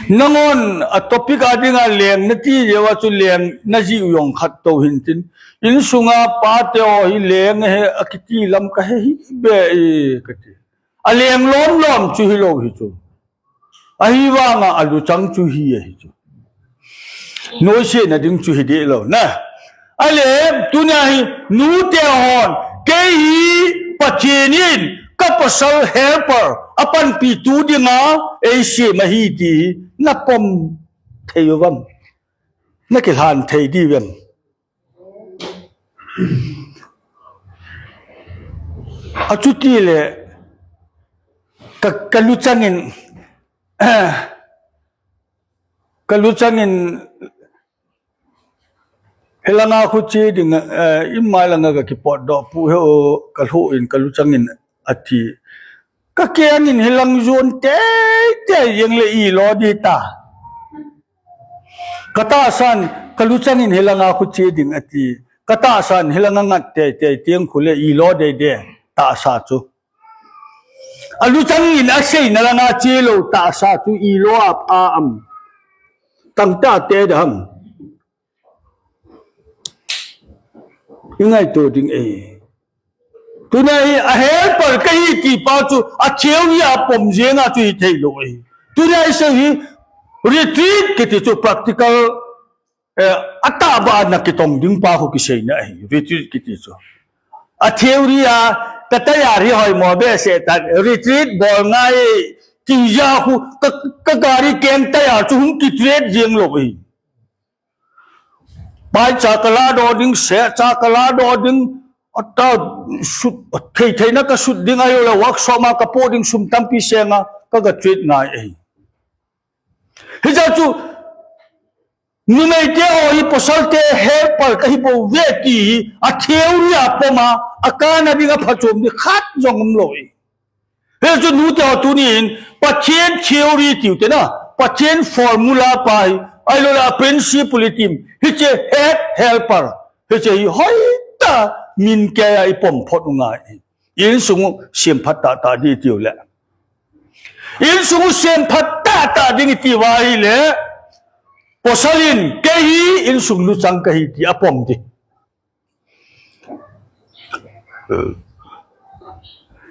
Nanghon a topic a dinga leng nati jeh uva chu leng naji u jong khat tou hin tin. Insunga pate ho hi leng ahi akiti lam ka he hi be e ka ti. A leng lom lom chu hilou hi chu. Ahivanga a luchang chu hi ahi chu. Noise na ding chu hi deh lou na. Ale, tunia hi nute hon, kei hi Pathen in ka pasal helper, a panpitu dinga eisem ahi ti hi na pom thei uvem. Na kilhan thei diu vem. Achuti le ka, ka luchang in, Ka luchang in hilanga khu che ding, eh, in mai langa ka kipot doh pu he o, ka lhu in ka luchang in ati. Ka keng in hilang jon tei tei jeng le i lo di ta. Ka tahsan, ka luchang in hilanga khu che ding ati. Ka tahsan, hilanga ngat tei tei tiang khu le i lo dei de, tahsa chu. A luchang in a seina langa che lo tahsa chu i lo a pha am. Tangta te da ham. I ngaito ding e. Tuna hi a helper ka hi ti pa chu a theory a pom jenga chu hi thei lo e. Tuna hi se hi retreat kiti chu practical, eh, a tahbeh a na kitong ding pa khu kiseina ahi, retreat kiti chu. A theory a ka tayar hi hoimo behseh tan, retreat bol ngai ti ja khu ka, ka gari keng tayar chu hung ki trade jeng lo ahi. Pai cha ka la doh ding, se cha ka la doh ding, ata sut, thei thei na ka sut ding ahi le workshop a ka po ding sum tampi senga ka ga trade ngai ahi. Hija chu, numei te ho hi pasal te helper ka hi bou ve ti hi, a theory a pom a, a kana ding a phachom ding khat jong um lo e. He chu nu te ho tunin, Pathian theory tiu te na, Pathian formula pa hi, ai lo la principle i tim, hi che head helper, hi che hi hoi ta min ke a i pom phot u ngai. Insung u siam phat tah tah di tiu le. Insung u siam phat tah tah ding i ti va hi le. Pasal in, kei hi insung luchang ka hi ti a pom di.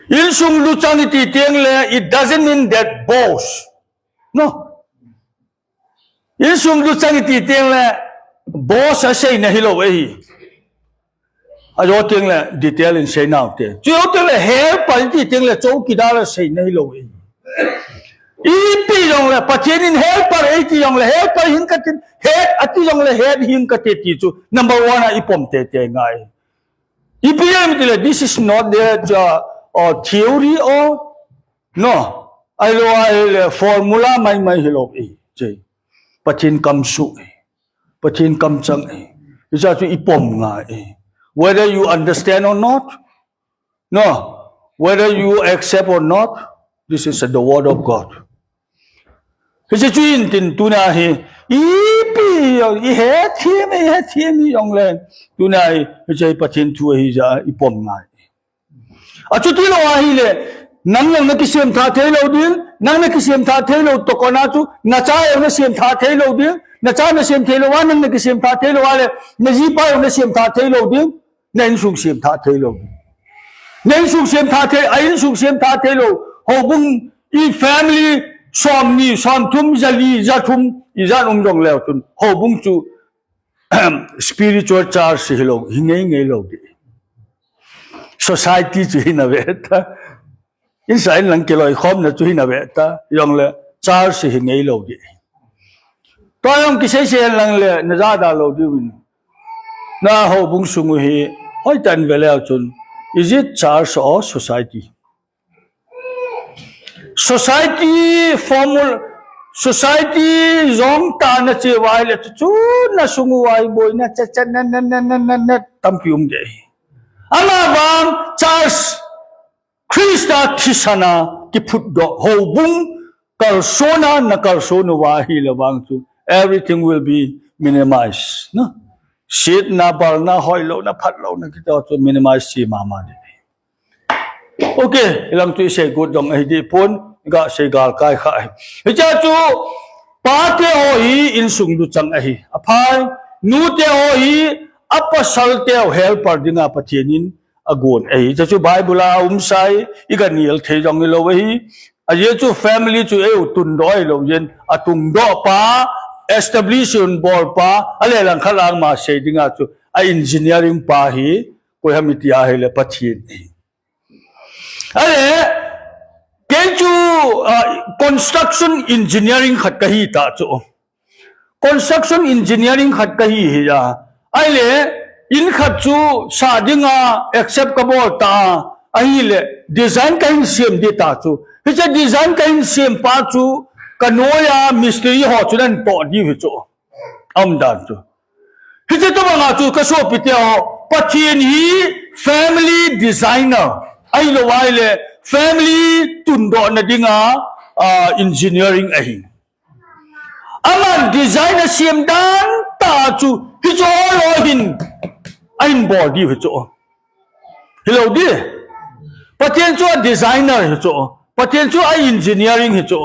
Insung luchang i ti tiang le, it doesn't mean that boss. No. Insung luchang i ti tiang le, boss a seina hi lo e hi. A jo tiang le, detail in sei nau te. Chu jo tiang le, helper i ti tiang le, chowkidar a seina hi lo e hi. Ipi jong le, Pathian in helper e ti jong le, helper hing ka ti, head a ti jong le, head hing ka ti ti chu, number one a i pom te te ngai. Ipi jong ti le, this is not the, uh, uh, theory or No. Ai lo ai le formula mai mai hi lo e. Che. Pathian kam su e. Pathian kam chang e. Hicha chu i pom ngai e. Whether you understand or not. No. Whether you accept or not. This is the word of God. Hiche chu in tin tuna hi. Ipi jong, i he thiam, i he thiam i jong le. Tuna hi, hiche hi Pathian thu ahi ja, i pom ngai. A chuti lo ahi le, nang jong na kisem tha thei lo ding, nang na kisem tha thei lo toh kona chu, na cha jong na sem tha thei lo ding, na cha na sem thei lo a, nang na kisem tha thei lo a le, na jipa jong na sem tha thei lo ding, na insung sem tha thei lo ding. Na insung sem tha thei, a insung sem tha thei lo, houbung i family, som ni, som thum, ja li, ja thum, i jan um jong leu chun, houbung chu, spiritual charge hi lo, hi ngei ngei lo di. Society chu hi na ve ta. Insung in lang kiloi khom na chu hi na ve ta. Jong le charge hi ngei lo di. Tua jong kisei sei lang le na ja da lo di win. Na houbung sung u hi hoi tan ve leu chun. Is it charge or society? Society formula, society jong ta na che vai le chu chu na sung u vai boi na cha cha na na na na na na tampi um de. Ama vang church Krista thisana kiphut doh houbung kalsona na kalson u vai hi le vang chu everything will be minimized. No? Sit na, bal na, hoi lo na, phat lo na, kita chu minimize si mama de. Ok, hilang chu i sei got dong ahi di pon, ga sei gal kai kha ahi. Hicha chu, pa te ho hi insung luchang ahi. A phai, nu te ho hi, a pasal te ho helper dinga Pathian in a gon ahi. Hicha chu Bible a um sai, i ga nial thei dong i lo ahi. A ye chu family chu eu tun doh i lo yen, a tung doh pa, establish un bol pa, a le lang kha lang ma sei dinga chu, a engineering pa hi, Koi ham iti ahile Pathen ahi. Ale, kei chu, ah, construction engineering khat kahi ta chu. Construction engineering khat kahi hi a. Ahile, in khat chu sa dinga accept kabol ta. Ahile, design kahin sem di ta chu. Hiche design kahin sem pa chu, kanoiya mistri ho chun ahin toh diu hi chu. Aumdan chu. Hiche tobanga chu kasopi teho, Pathen hi family designer ahilou ahile family tundohna dinga, ah, engineering ahi. Aman design asem dan tah chu hiche ho lou hin ahin bol diu hi chu. Hilou di. Pathen chu a designer hi chu. Pathen chu a engineering hi chu.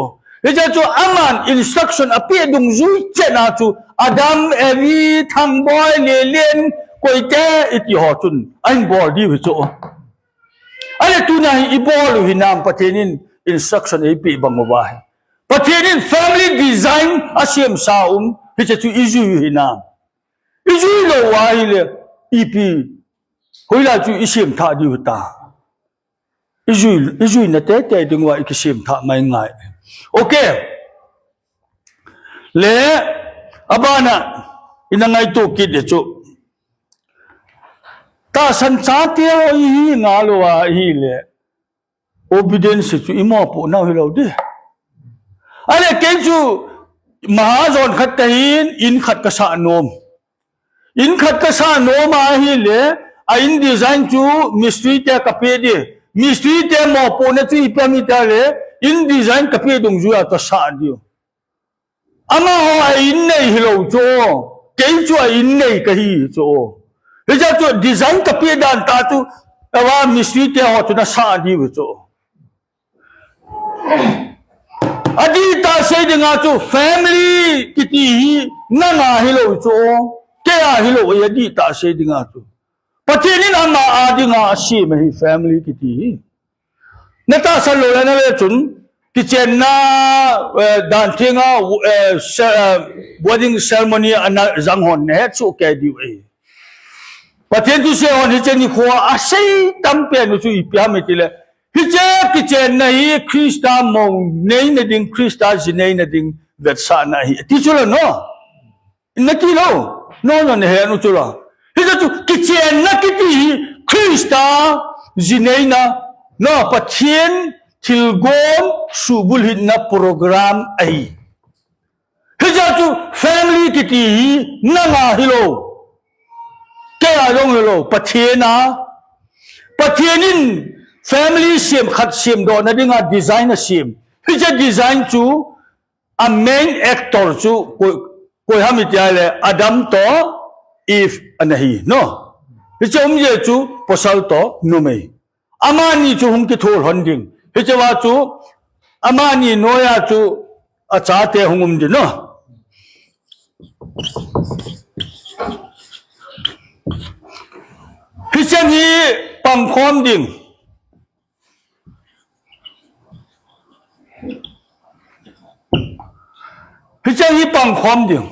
Hiche chu aman instruction apeh dungjui cheh a chu Adam, Evi, Thangboi, Lelen, koite iti ho chun ahin bol diu hi chu. Ahile tuna hi ibol u hinam Pathen in instruction eipeh bang uva hi. Pathen in family design asemsa um hiche chu ijui u hinam. Ijui lou ahile ipi hoilai chu isem thah diu ta. Ijui, ijuina teitei dinguva ikisem thah mai ngai. Okay. Le, abana, ina ngaito kit de chu. Tahsan chate ho ihi ngal uva ahile. Obedience chu imopoh nau hilou di. Ahile kei chu mahajon khat kahin, in khat kasah nom. In khat kasah nom ahile, a in design chu mistri te kapeh di. Mistri te mopohna chu ipi ham itile, in design kapeh dungjuiya chu asah diu. Amaho a in nei hilou chu. Kei chu a in nei kahi chu. Hiche chu design kapeh dan tah chu, ava mistri te ho chun asah diu chu. Adihtah sei dinga chu family kiti hi nanga hilou chu, keia hilou ahi adihtah sei dinga chu. Pathen in ama a dinga asem ahi family kiti hi. Natahsan lou le nale chun, kichenna, eh, dan thenga, eh, ce-, eh, wedding ceremony ana jang hon nahet soh kei diu ahi. Pathen thusei hon hiche nikhoa asei tampen u chu ipi ham itile, hiche kichenna hi Christa mou neina ding, Christa ji neina ding vetsahna ahi. Ti chu la no. Nati lou. No, no, nahet u chu la. Hiche chu kichenna kiti hi Christa ji neina, no, Pathen thilgon subulhitna program ahi. Hiche chu family kiti hi nanga hilou. Keia jong hilou. Pathen a. Pathen in family sem khat semdohna dinga design asem. Hiche design chu a main actor chu koi, koi ham itile Adam toh Eve ana hi. No. Hiche umje chu pasal toh numei. Amani chu hung kithol hon ding. Hichea chu, amani noiya chu, achate hung um ding, no? Hicheng hi pangkhom ding. Hicheng hi pangkhom ding.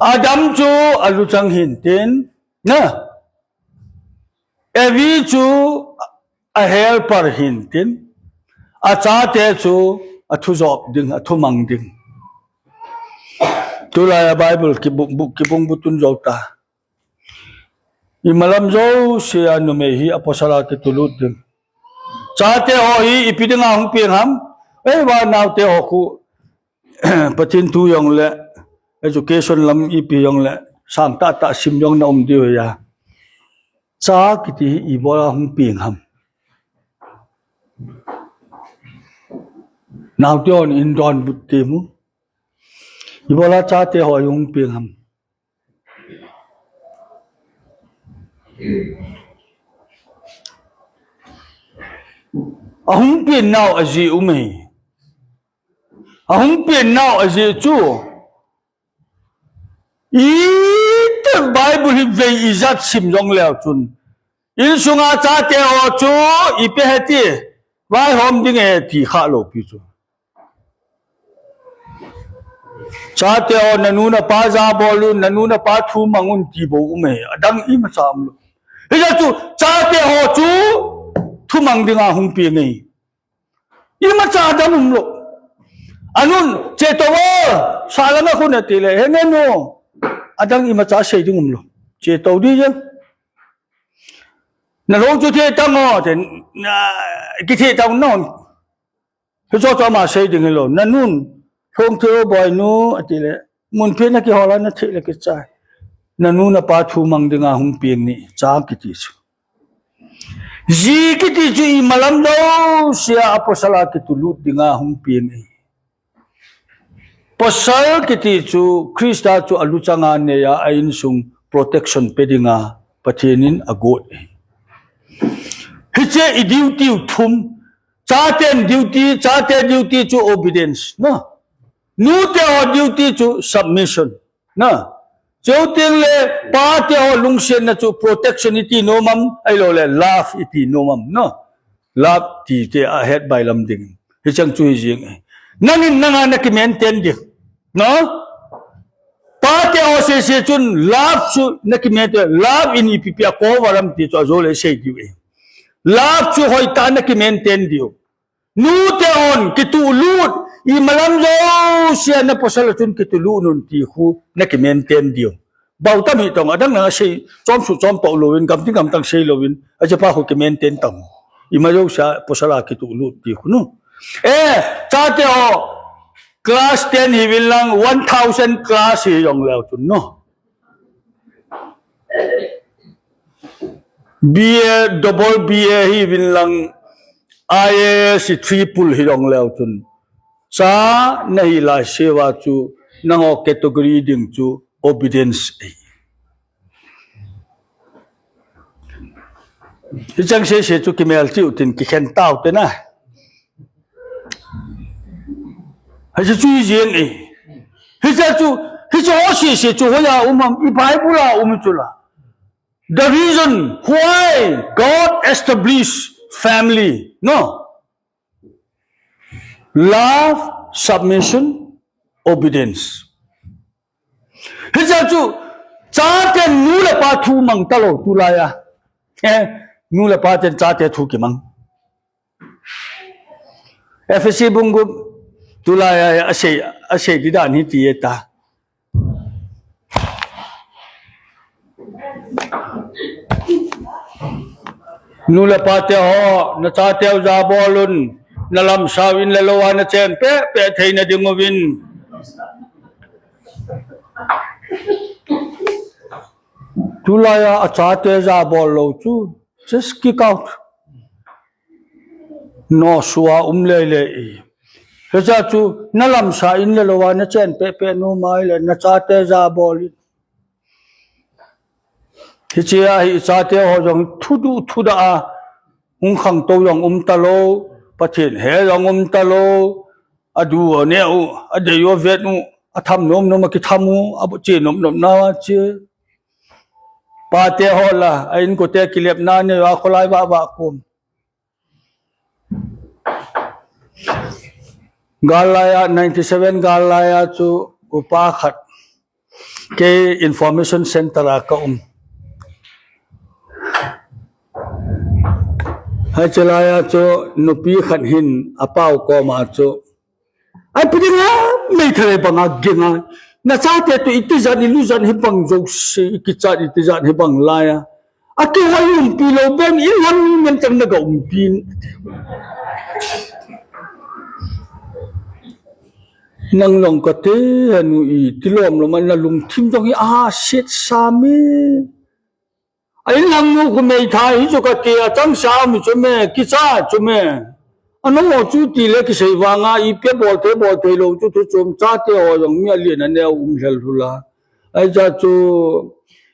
Adam chu aluchang hintin, na? Evi chu a helper hintin, achate chu athujop ding, athumang ding. Tulai a Bible kibung, bu-, kibung butun jou ta. Imalam jousea numei hi apasal a kitulut ding. Chate ho hi ipi dinga hung peng ham? Ei, va naote ho khu Pathen thu jong le, education lam ipi jong le, sang tahtah sim jong na um diu ahi. Cha kiti hi ibola hung peng ham? Naote hon in donbut temu. Ibola chate ho hung peng ham? Ahung peng nau ajeh um e. Ahung peng nau ajeh chu, iti Bible hi vei ijat sim jong leu chun, insunga chate ho chu ipi hiti, vaihom ding e ti kha lou pi chu. Chate ho, nanu napa jabol un, nanu napa thu mang un ti bou um e. Adang imacha um lou. Hijeh chun chate ho chu thu mang dinga hung peng e. Imacha adang um lou. Anun, chetou o, sahlang a khun ati le, henge nu. Adang imacha sei ding um lou. Chetou ding jeng. Na lhong chu theh tang o, te, na, kitheh tang non. Hichu chu ama sei ding hilou. Na nun, lhong theh o boinu, ati le. Mun phe na kihol a na theh le kichai. Na nu na pa thu mang dinga hung peng ni, cha kiti chu. Ji kiti chu imalam jousea a pasal a kitulut dinga hung peng ni. Pasal kiti chu Christa chu aluchang a nei a, a insung protection pe dinga Pathen in agot e. Hiche i duty u thum, chaten duty, chate duty chu obedience, na. Nute ho duty chu submission, na. Chuteng le pate ho lungsetna chu protection iti nom am, ahilou le love iti nom am, na. Love ti te ahet bailam ding. Hicheng chu hi jing e. Nangin nanga na kimaintain ding. No? Pate ho sese chun love chu na kimaintain. Love in ipi pi a cover am ti chu ajole sei diu e. Love chu hoitah na kimaintain diu. Nute hon kitulut, imalam jousea na pasal a chun kitulut un ti khu na kimaintain diu. Bou tam hi tong, adang na sei, chom su chom to louvin, gam ti gam tang sei louvin, ache pa khu kimaintain tang. Ima jousea pasal a kitulut ti khu nu. Eh, chate ho, class ten hiuvin lang, one thousand class hijong leu chun nu. B A, double B A hiuvin lang, I A S triple hijong leu chun. Cha nahi lai seuva chu, nangho category ding chu, obedience e. Hicheng sese chu kimel chiu tin kikhen tau te na. Hiche chu hi jeng e. Hiche chu, hiche ho sese chu hoiya um am, i Bible a um chu la. The reason why God established family, no? Love, submission, obedience. Hiche chu, chaten nu le pa thu mang talou, tulai a. Eh, nu le paten chate thu kimang. Ephesi bung gup, tulai a, asei, asei di dan hi ti e ta. Nu le pate ho, na chateu jabol un, na lamsau in le lou a na chen pehpeh theina ding uvin. Tulai a, achate jabol lou chu, just kick out. Nosua um lele e. Hiche chu, na lamsa in le lou a, na chen pehpeh nom a ahile, na chate jabol in. Hiche a hi chate ho jong thuduh thudah a, hung khangtou jong um talou, Pathen he jong um talou, adu u, aneh u, adei u, avet u, atham nom nom a kitham u, ache nom nom na a che. Pate ho la, a inkote kilepna nei uva kholai vah vah kom. Gal lai a, ninety seven gal lai a chu upa khat kei information center a ka um. Hiche lai a chu nupi khat hin apa u koma chu, ai, pi ding a, meithal banga ging a. Na chate toh itijat, ilujat hibang jouse, ikichat itijat hibang lai a. Akihoi umpi lou ben, inlhang nu men chang na ga umpi. Nang jong kate, henu iti lom lom a na lungthim jong hi aset sa me. A inlhang nu khu meithal hi chu kati a, changsa mu chu me, kicha chu me. Anung ho chu tile kisei vanga ipi a bol thei bol thei lou chu thu chom, chate ho jong mi alen aneo um lhel lhul a. Ahi cha chu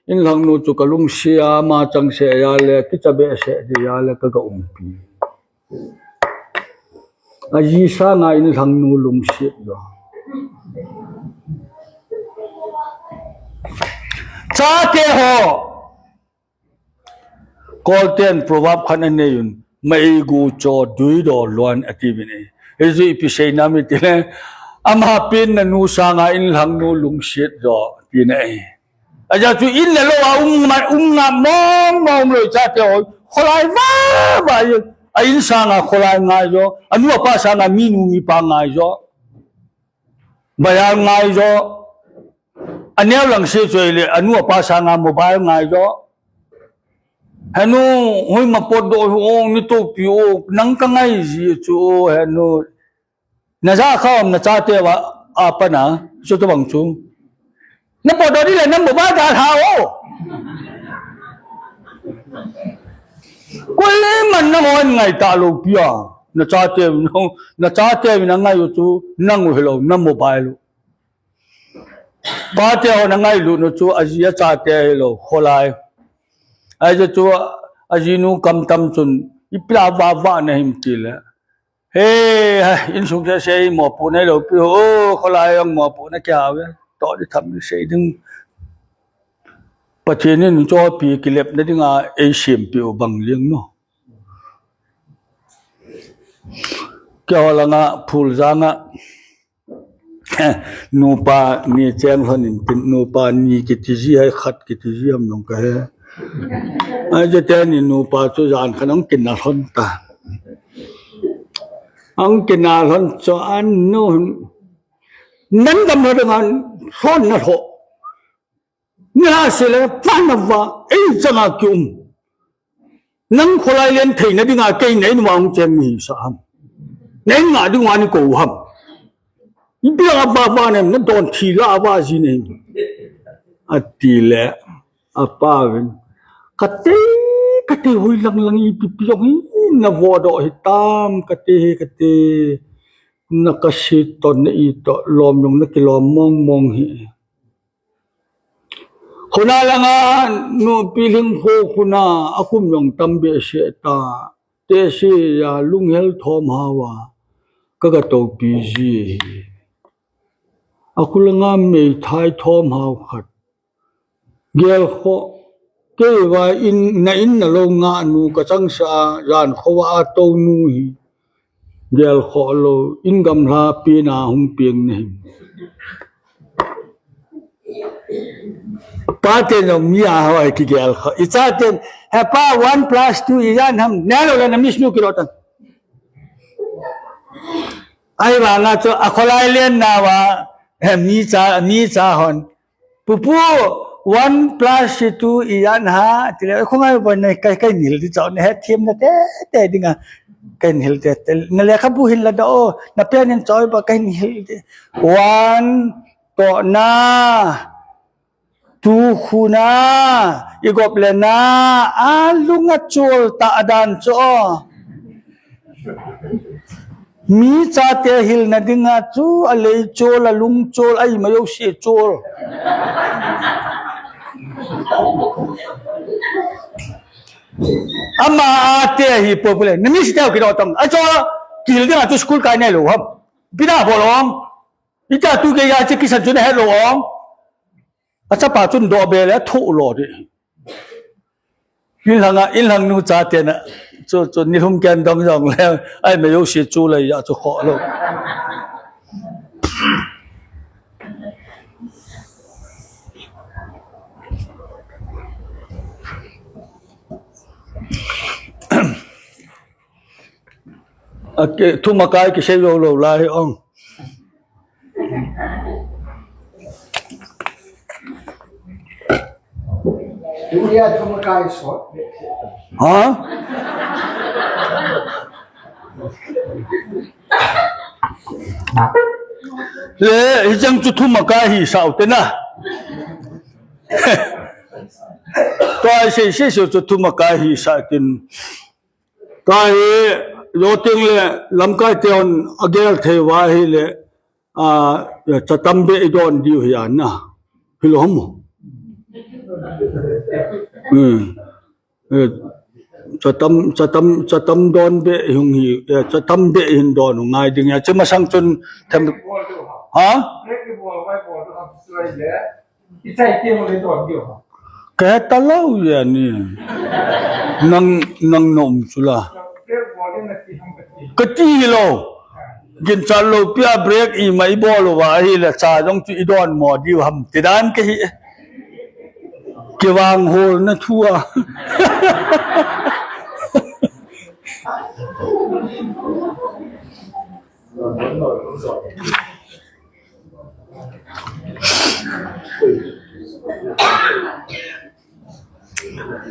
inlhang nu chu ka lungset a, ama changse a le, kicha behseh di a le ka ga umpi. Aji sanga inlhang nu lungset jo. Chate ho. Kolten proverb khat anei un, mei gu cho dui do luan ati uvin e. Hichu ipi seina ham itile, ama pen na nu sanga inlhang nu lungset jo tina e. Aja chu in le lou a um ngai, um nga mong mong lou chate ho. Kholai vah vah a in sanga kholai ngai jo. Anu apa sanga minu mipa ngai jo. Bayal ngai jo. Aneo lang se choi le anu apa sanga mobile ngai jo. Henu, hoima potdoh hi o, ni topi o, nang ka ngai ji chu o, henu. Na ja kha um na chate va, a pa na, chu tu bang chu. Na potdoh di le na mobile da tha o. Koiman nang hon ngai ta lou pi a. Na chate, na chate na ngai u chu, nang u hilou, na mobile u. Pate hon a ngailut nu chu, aji achate hilou, kholai. Aji chu, ajinu kam tam chun, ipi la va va na him ti le. He, insung kei sei mopohna lou pi ho, kholai ang mopohna kia ve. To di tham ni sei ding. Pathen in chopi kilepna dinga, ei siampi u bang liang no. Kei ho langa, Phuljang a. Nupa ni cheng lhon in tin, nupa ni kiti ji hai khat kiti ji ham jong ka he. Ai je te ni nupa chu jan khan ang kin na lhon ta. Ang kin na lhon chu an nu. Nan gam lhon dang an lhon na lho. Ni la se le, pa na va, ei changa ki um. Nang kholai len theina dinga kei nei numa hung cheng ni sa ham. Nei nga dinga ni ko ham. Ipi la va va nem, na don thi la va ji nem. Ati le, apa vin. Kate, kate hui lang lang ipi pi jong hi, na vo do hi tam, kate he kate. Na ka si ton na i to, lom jong na ki lom mong mong hi. Khuna langa nupi lhing kho khuna a khum jong tam behseh ta. Te si ya lunghel thom hawa ka ga topi ji. A khu langa meithai thom hau khat. Gel kho kei va in na in na lo nga nu ka chang sa jan kho va a to nu hi. Gel kho lo, in gamla pi na hung piang nei. Pa te no mi a hoi ki gel kho. I cha te, he pa, one plus two i jan ham, ne lo le na mi snu ki lo tan. Ai va nga cho, a kholai len na va, he mi cha, mi cha hon. Pupu, one plus two i jan ha, ti le, khongai ba na kai, kai nil ti chau, na he thiam na te, te dinga, kai nil te, te, na lekhabu hin la do, na pen hin chau ba kai nil te. One, to na, two khuna, i gop le na, a lunga chol ta adan cho. Mi chate hilna dinga chu a lei chol, a lung chol, a ima jouse chol. Ama a te hi po pule. Na mi si te ki do tang. A cho kihil dinga chu school kai nei lo ham. Pi na bol ong. Ita tu ke ya che kisan chu na het lo ong. A chapa chun do be le thu lo di. In lhang a, in lhang nu chate na. Chu, chu ni lhum ken dong jong le. Ai me jouse chu le ya chu kho lo. A ke, thumakai kisei lo lo lai ong. Tuya thumakai sot. Ha? Le, hichang chu thumakai hi sao te na. Tua sei sei sei chu thumakai hi sa tin. Ka hi, lo ting le, lamkai te hon a gel thei va hi le, a, cha tam be i don diu hi a na. Hi lo mo. Hmm. Eh, cha tam, cha tam, cha tam don be hung hi, eh, cha tam be hin don ngai ding ya. Che masang chun them. Ha? Ka he ta lou ya ni. Nang, nang nom chu la. Ka ti lou. Ginchat lou pia break ima i bol uva ahile cha jong chu i don mo diu ham ti dan ka hi. Kivang hol na thu a.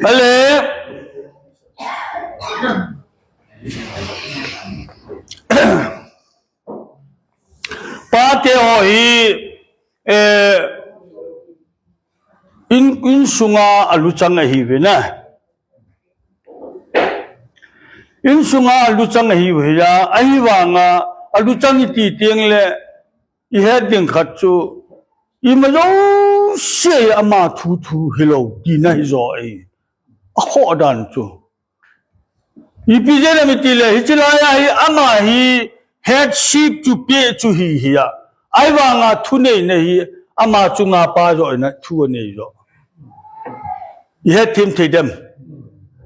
Ale, Pate ho hi, eh, in, insunga aluchang ahiuve na. Insunga aluchang ahiuve ya, ahivanga aluchang iti teng le, ihet ding khat chu, ima jouse ama thu thu hilou, tina hijo e. Akhoh dan chu. Ipi jeh ham itile, hiche laiya hi ama hi headship chu pe chu hi hi a. Ahivanga thuneina hi ama chunga pa joh in a thu anei joh. Ihet them thei dem.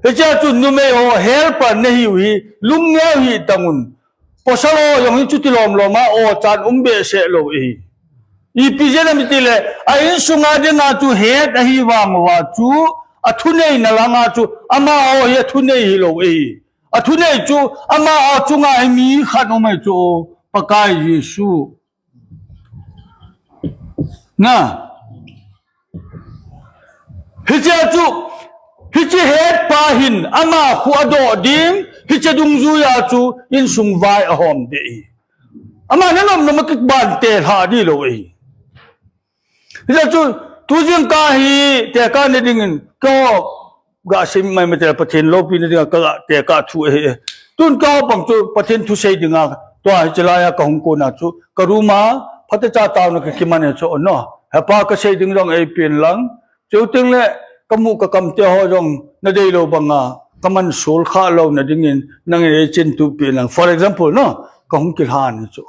Hichea chu numei ho helper nahiu hi lungneo hih tangun. Pasal ho jong hi chuti lom lom a o chan um behseh lou ahi. Ipi jeh ham itile, a insunga dinga chu het ahi vang uva chu, athuneina langa chu, amaho hi athunei hilou ahi. Athunei chu, amaho chunga hi mi khat um ahi chu, Pakai Jesu. Na. Hichea chu, hiche hetpa hin, ama khu adoh ding, hiche dungjuiya chu, insung vai ahom ding ahi. Ama nanom nom a kibang te lha ding lou ahi. Hijeh chun, tu jingkah hi, tekah na dingin, keiho, gasei mai mai tile Pathen loupina dinga, ka ga tekah thu ahi. Tun keiho bang chu, Pathen thusei dinga, tua hiche laiya kahung kona chu, ka room a, phatecha taona kakiman e chu, no. Hepa kasei ding jong eipen lang, chuteng le, kamu kakam te ho jong, nadeilou banga, kaman sol kha louna dingin, nangin eichen tup pen lang. For example, no, kahung kilhan e chu.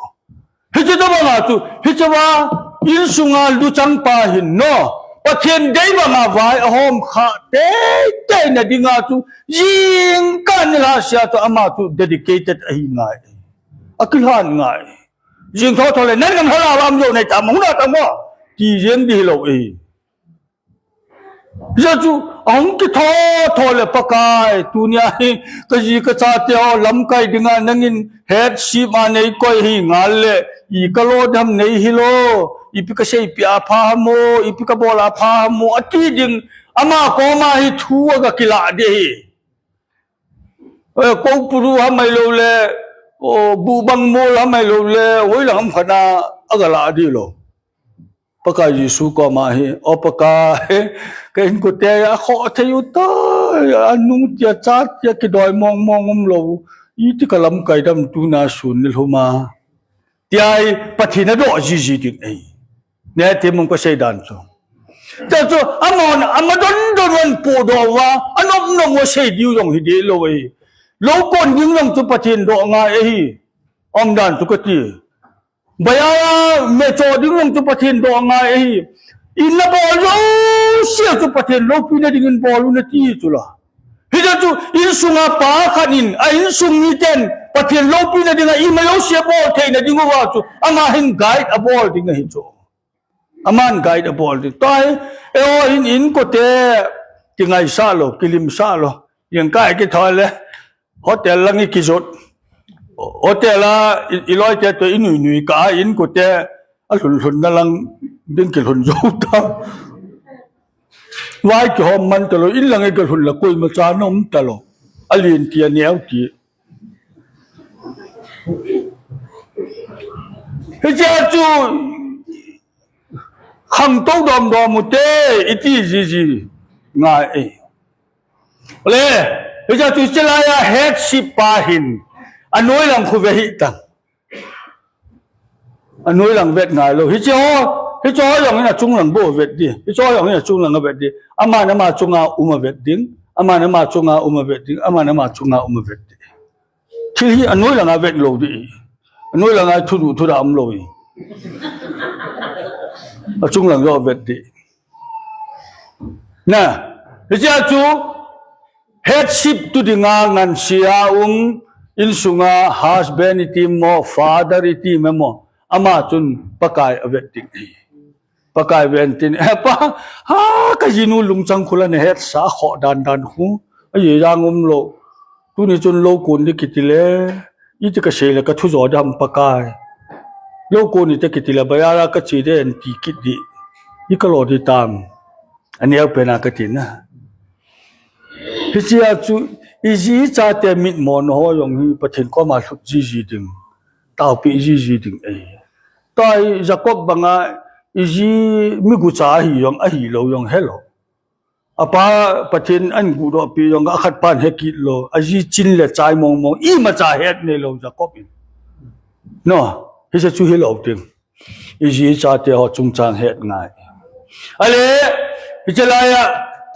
Hiche tobanga chu, hichea, insunga luchang pa hin no, Pathen dei banga vai ahom kha teitei na dinga chu, jingkah nilhah sea chu ama chu dedicated ahi ngai. Akilhan ngai. Jing thotho le, nang nang hala lam jo nei ta mong na ta mo. Ti jeng ding hilou ahi. Hijeh chu, ahung kithotho le Pakai, tunia hi, kaji kachate ho lamkai dinga nangin headship a neikoi hi ngal le, i kalo dam nei hilou, ipi kaseipeh a pha ham o, ipi kabol a pha ham o, ati ding, ama koma hi thu aga kilah ding ahi. Eh, kopuru ham ahilou le, o, buhbang mol ham ahilou le, hoilang ham khat a, aga lah ding lou. Pakai Jesu koma hi, o Pakai, ka inkote akhoh thei u tai, anu tia cha tia kidoi mong mong umlou, iti kalamkai dam tuna sun nilhum a. Tia hi Pathen adoh jiji ding ahi. Neite mong kasei dan chu. Tia chu, amahon, ama don don uvin podoh uva, anom nom uva sei diu jong hi ding lou ahi. Lou kon ding jong chu Pathen doh ngai ahi. Umdan chu kati. Baya me cho ding jong chu Pathen doh ngai ahi. Ina bol jouse chu Pathen loupina dingin bol un ati chu la. Hijeh chu insunga pa khat in, a insung miten Pathen loupina dinga ima jouse bol theina ding uva chu, ama hin guide abol ding ahi chu. Aman guide abol ding. Tua hi, eiho hin inkote, kingaisah lou, kilimsah lou. Jingkah kithoi le, hotel lang i kijot. Hotel a, i, iloite toh inui nui kah a inkote, alhun lhun na lang, ding kilhun jou ta. Vai kihom man talou, in lang i kilhun la koima cha nom talou. Alen ti aneo ti. Hichea chu, khangtou dom dom u te, iti jiji ngai e. Le, hichea chu hiche laiya headship pa hin, anoi lang khu ve hih tan. Anoi lang vet ngai lou. Hiche ho, hiche ho jong in achung lang bou vet ding. Hiche ho jong in achung lang avet ding. Aman ama chunga um avet ding. Aman ama chunga um avet ding. Aman ama chunga um avet ding. Thil hi anoi langa vet lou ding. Anoi langa thuduh thudah umlou hi. Achung lang joh vet ding. Na, hichea chu headship tu dinga ngansea um, insunga husband iti mo, father iti mo, ama chun Pakai avet ding ahi. Pakai ven tin, eh, pa, ha, kajinu lungchang khu la nahetsa khoh dan dan khu. Ahi jang umlou. Tuni chun lou kon ding kiti le. Iti kasei le kathu jo dam Pakai. Lou kon ite kiti le, baya la kache ding ti kit ding. I kalo ding tam. Aneo pen a kati na. Hichea chu, Iji ichate mitmo na ho jong hi Pathen koma lhut jiji ding, taopi jiji ding ahi. Tua hi Jacob banga iji migucha ahi jong, ahilou jong helou. Apa Pathen ahin guhdohpi jong akhat pan hekit lou, aji chin le chai mong mong, imacha het neilou Jacob in. No, hiche chu hilou ding. Iji ichate ho chungchang het ngai. Ale, hiche laiya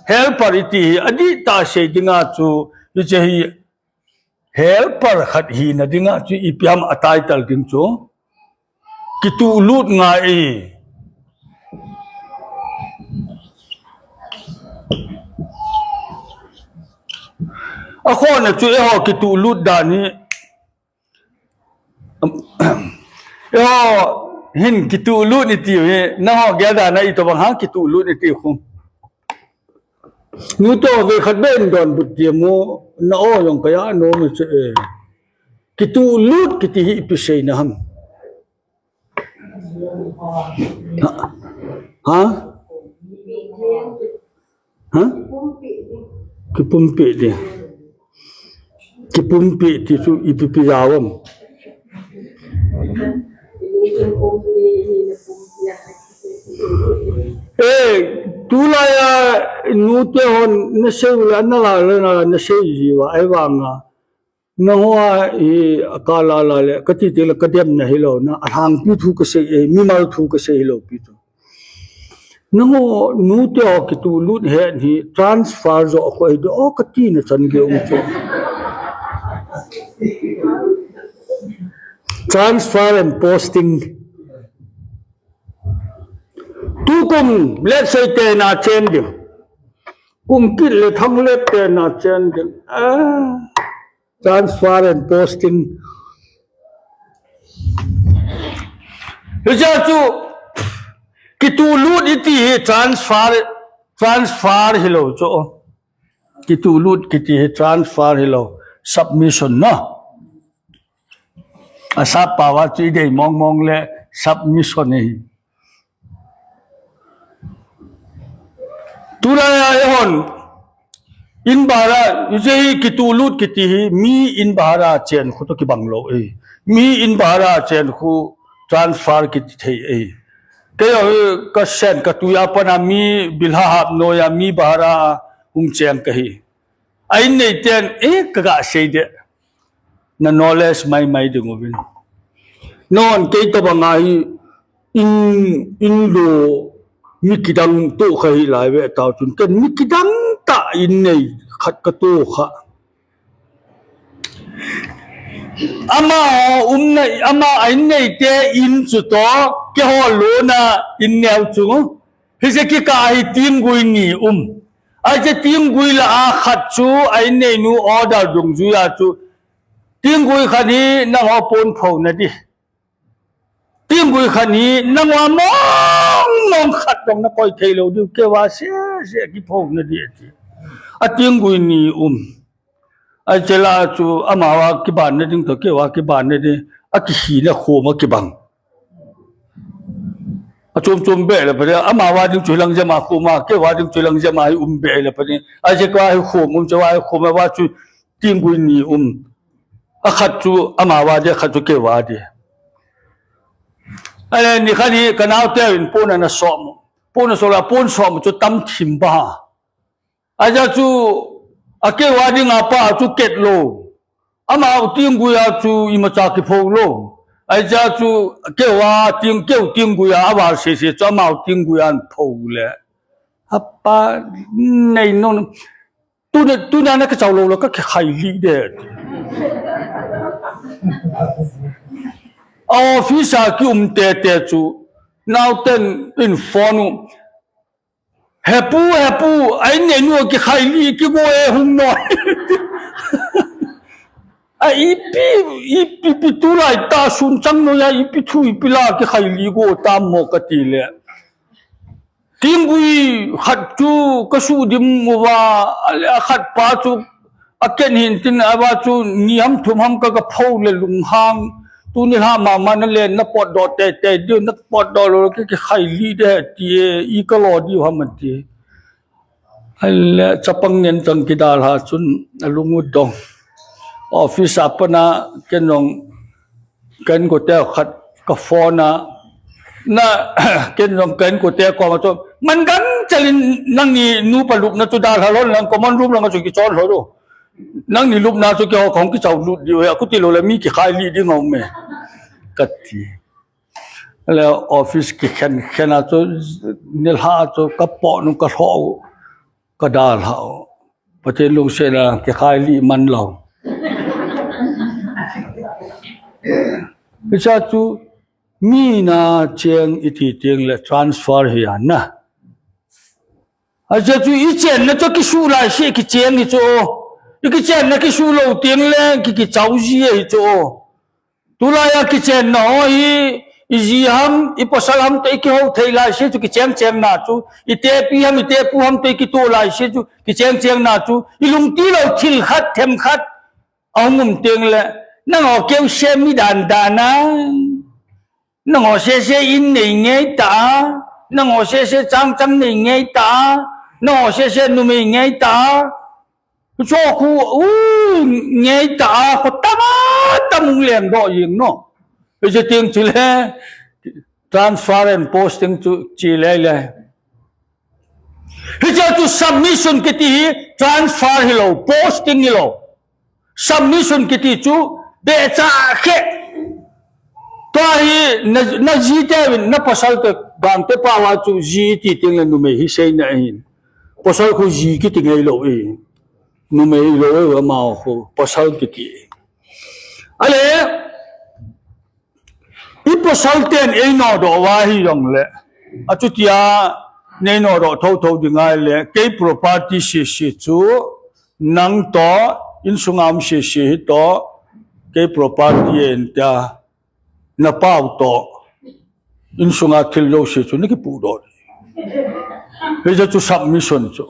helper iti hi, adihtah sei dinga chu, hiche hi helper khat hina dinga chu, ipi ham a title ding chu. Kituhlut ngai. Akhona chu eiho kituhlut dan hi. Eiho hin kituhlut itiu hi, nangho gel dan a itobang ham kituhlut itiu khu. Nute ho vei khat beh in donbut dimu, na o jong kaya nom e che e. Kituhlut kiti hi ipi seina ham. Ha? Ha? Ha? Kipumpi di. Kipumpi ti chu ipi pi jao ham. Eh, tulaiya nute hon nasei u le, nala le nala nasei ji uva, ahivanga. Nangho a hi, kalala le, kati teng le, kademna hilou, na, alhangpi thu kasei, eh, mimal thu kasei hilou pi chu. Nangho, nute ho kituhlut hen hi, transfer jo khu ahi di, o, katina chan gei um chu. Transfer and posting. Tukum, let's say, tena chen ding. Kum kit le thang le tena chen ding. Ah. Transfer and posting. Hiche chu, kituhlut iti hi transfer, transfer hilou chu. Kituhlut kiti hi transfer hilou. Submission na. Asap pao a chu idei mong mong le submission hi. Tulaiya eihon, in bahar a, hiche hi kituhlut kiti hi, mi in bahar a chen khu toh kibang lou e. Mi in bahar a chen khu transfer kiti thei e. Keiho hi kasen katui a pat a mi bilha hap noiya mi bahar a hung cheng kahi. A in nei ten, eh, kaga sei de. Na knowledge mai mai ding uvin. Non kei tobang ahi in, in lo mi kidang toh kahi lai ve tao chun. Ken mi kidang tah in nei khat katoh kha. Ama umna, ama a in nei te in chu toh, keiho lona in neo chu. Hiche kikah hi tinggui ni um. Ache tinggui lah a khat chu a in neinu order dungjuiya chu. Tinggui khat hi nangho pon pho nadi. Tinggui khat hi nangho mong mong khat dong nakoi thei lou diu keiho sese kipho nadi ati. A tinggui ni um. Ache lah a chu amaho a kiban na ding toh keiho a kiban na ding. A kihina khom a kibang. A chom chom be le pha ding, amaho a ding chu lang jema khom a, keiho a ding chu lang jema hi um be le pha ding. Ache keiho hi khom um, che keiho hi khom a, chu tinggui ni um. A khat chu amaho a ding, a khat chu keiho a ding. Ale ni khat hi ka naote in pon ana som. Pon ana som la, pon som chu tam thim ba. Aja chu, a keiho a dinga pa chu ket lou. Amaho tinggui a chu imacha kipho lou. Aja chu, keiho a ting, keiho tinggui a, aval sese chu amaho tinggui a pho le. Apa, nei non. Tuna, tuna na kachao lou la kakikhai li de. A office a kium tete chu. Naoten in phone u. Hepu, hepu, a in neinu kikhai li kigo e hung noi. A ipi, ipi, ipi tulai tah sun chang noiya, ipi thu, ipi la kikhai li go tam mo kati le. Tinggui khat chu kasuh dim uva, ale a khat pa chu A ken hin tin a va chu ni ham thum ham ka, ka pho le lunghang. Tuni lha mama na le na potdoh tei tei diu, na potdoh lou le kikhai li de ti e, i ka lo diu ham ti. Ale chapang ngen chang kidalha chun alung u dong. Office a pana ken jong ka inkote khat ka phone a, na ken jong ka inkote koma chu, "Man gangchel in nangni nupa lupna chu dalha lhon lang, common room langa chu kichon lhon o. Nangni lupna chu keiho kahung kichao lut diu ahi, akhuti lou le mi kikhai lih ding aum e," kati. Ale office kikhen khen a chu, nilhah a chu ka pot nung ka lhoh u, ka dalha u. Pathen lungsetna kikhai lih man lou. Hiche chu mi na cheng iti teng le transfer hi ana. Ajeh chu i chenna chu kisuh laise kicheng hi chu. I kichenna kisuh lou teng le ki, kichao ji ahi chu. Tulai a kichenna ho hi, i ji ham, i pasal ham toh i kihou thei laise chu kicheng chengna chu. I tepi ham, i tepu ham toh i kitoh laise chu kicheng chengna chu. I lungti lou thil khat, them khat ahung um teng le, nangho keuse mi dan dan a. Nangho sese in nei ngei ta a, nangho sese chang chang nei ngei ta a, nangho sese numei ngei ta a, chu khu u ngei ta a, kho tama tam hung leng doh jeng no. Hiche teng chule transfer and posting chu chi lele. Hiche chu submission kiti hi transfer hilou, posting hilou. Submission kiti chu becha khe. Tua hi na, na ji te vin, na pasal te, Gangte pao a chu ji ti teng le numei hi seina ahin. Pasal khu ji kiti ngei lou e. Numei lou e, amau khu pasal kiti. Ale, i pasal ten ei nodoh uva hi jong le, achutia nei nodoh thotho ding ahile, kei property sese chu nang toh, insunga um sese hi toh, kei property ahi tia, na pao toh, insunga thil jouse chu na kipudoh. Hiche chu submission chu.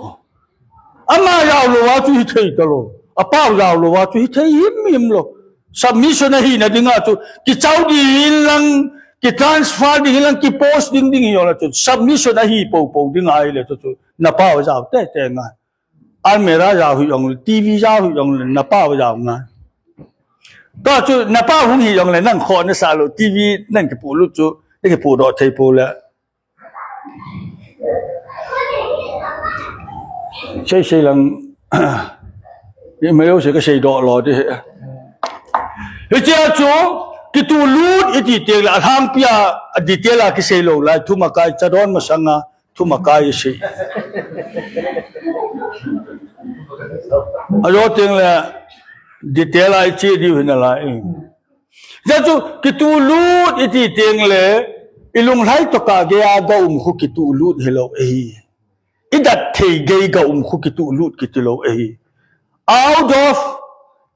Ama jao louva chu hithei talou. Apao jao louva chu hithei him him lou. Submission ahina dinga chu, kichao ding hin lang, ki transfer ding hin lang, ki post ding ding hi jong le chu, submission ahi poupou ding ahile chu chu, na pao jao tete ngai. Almirah jao hi jong le, TV jao hi jong le, na pao jao ngai. Tua chu, na pao hung hi jong le, nang khoh nasah lou, TV nang kipulut chu, na kipudoh thei pou le. Sei sei lang, i mayo se ka seidoh lou di. Hichea chu, kituhlut iti teng le, alhangpia, a detail a kisei lou lai, thumakai, chadon masanga, thumakai isei. Ajo teng le, detail a iche diu hi nalai. Hichea chu, kituhlut iti teng le, i lunglhai toh kah geiya ga um khu kituhlut hilou ahi. I dat thei gei ga um khu kituhlut kiti lou ahi. Out of,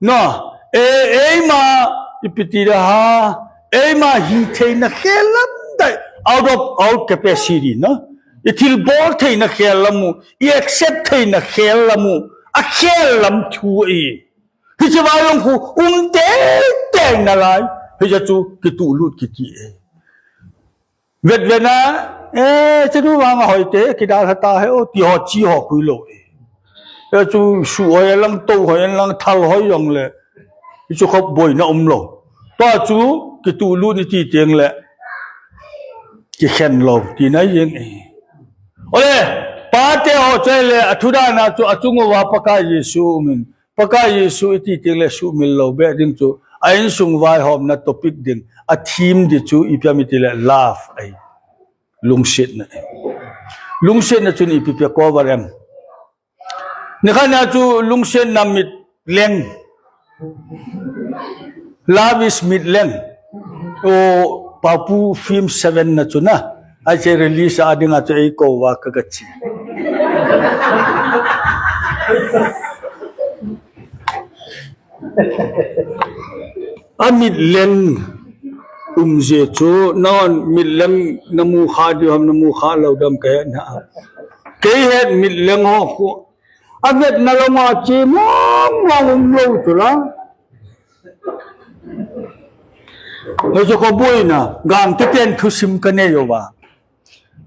no, e, eima, ipi ti da ha, eima hitheina khel lam dai, out of our capacity, no? I thilbol theina khel lam u, i accept theina khel lam u, akhel lam thu ahi. Hiche vang jong khu um tei tei nalai. Hiche chu kituhlut kiti e. Vet vet na, eh, chanu vang a hoi te, kidalha ta he, o, ti ho chi ho khui lou e. E chu su hoi lang, to hoi lang, thal hoi jong le. Hichu khop boina um lou. Tua chu kituhlut ni ti teng le. Kikhen lou, ti nai jeng e. Ole, pate ho chai le, athu dan a chu achung uva Pakai Jesu um in. Pakai Jesu iti teng le suhmil lou beh ding chu, a insung vaihomna topic ding, a theme ding chu ipi ham iti le love ahi. Lungsetna. Lungsetna chun ipi pe cover em. Nikhat na chu lungsetna mit leng. Love is mit leng. O, Papu film seven na chu na. Ache release a dinga chu eikou va ka gachi. A mit leng um je chu, nahon mit leng namu kha diu ham, namu kha lou dam ka he na. Kei het mit leng ho khu. A vetna lama che mong mong um lou chu la. Hei chu ka boina, Gangte ten thusim ka nei uva.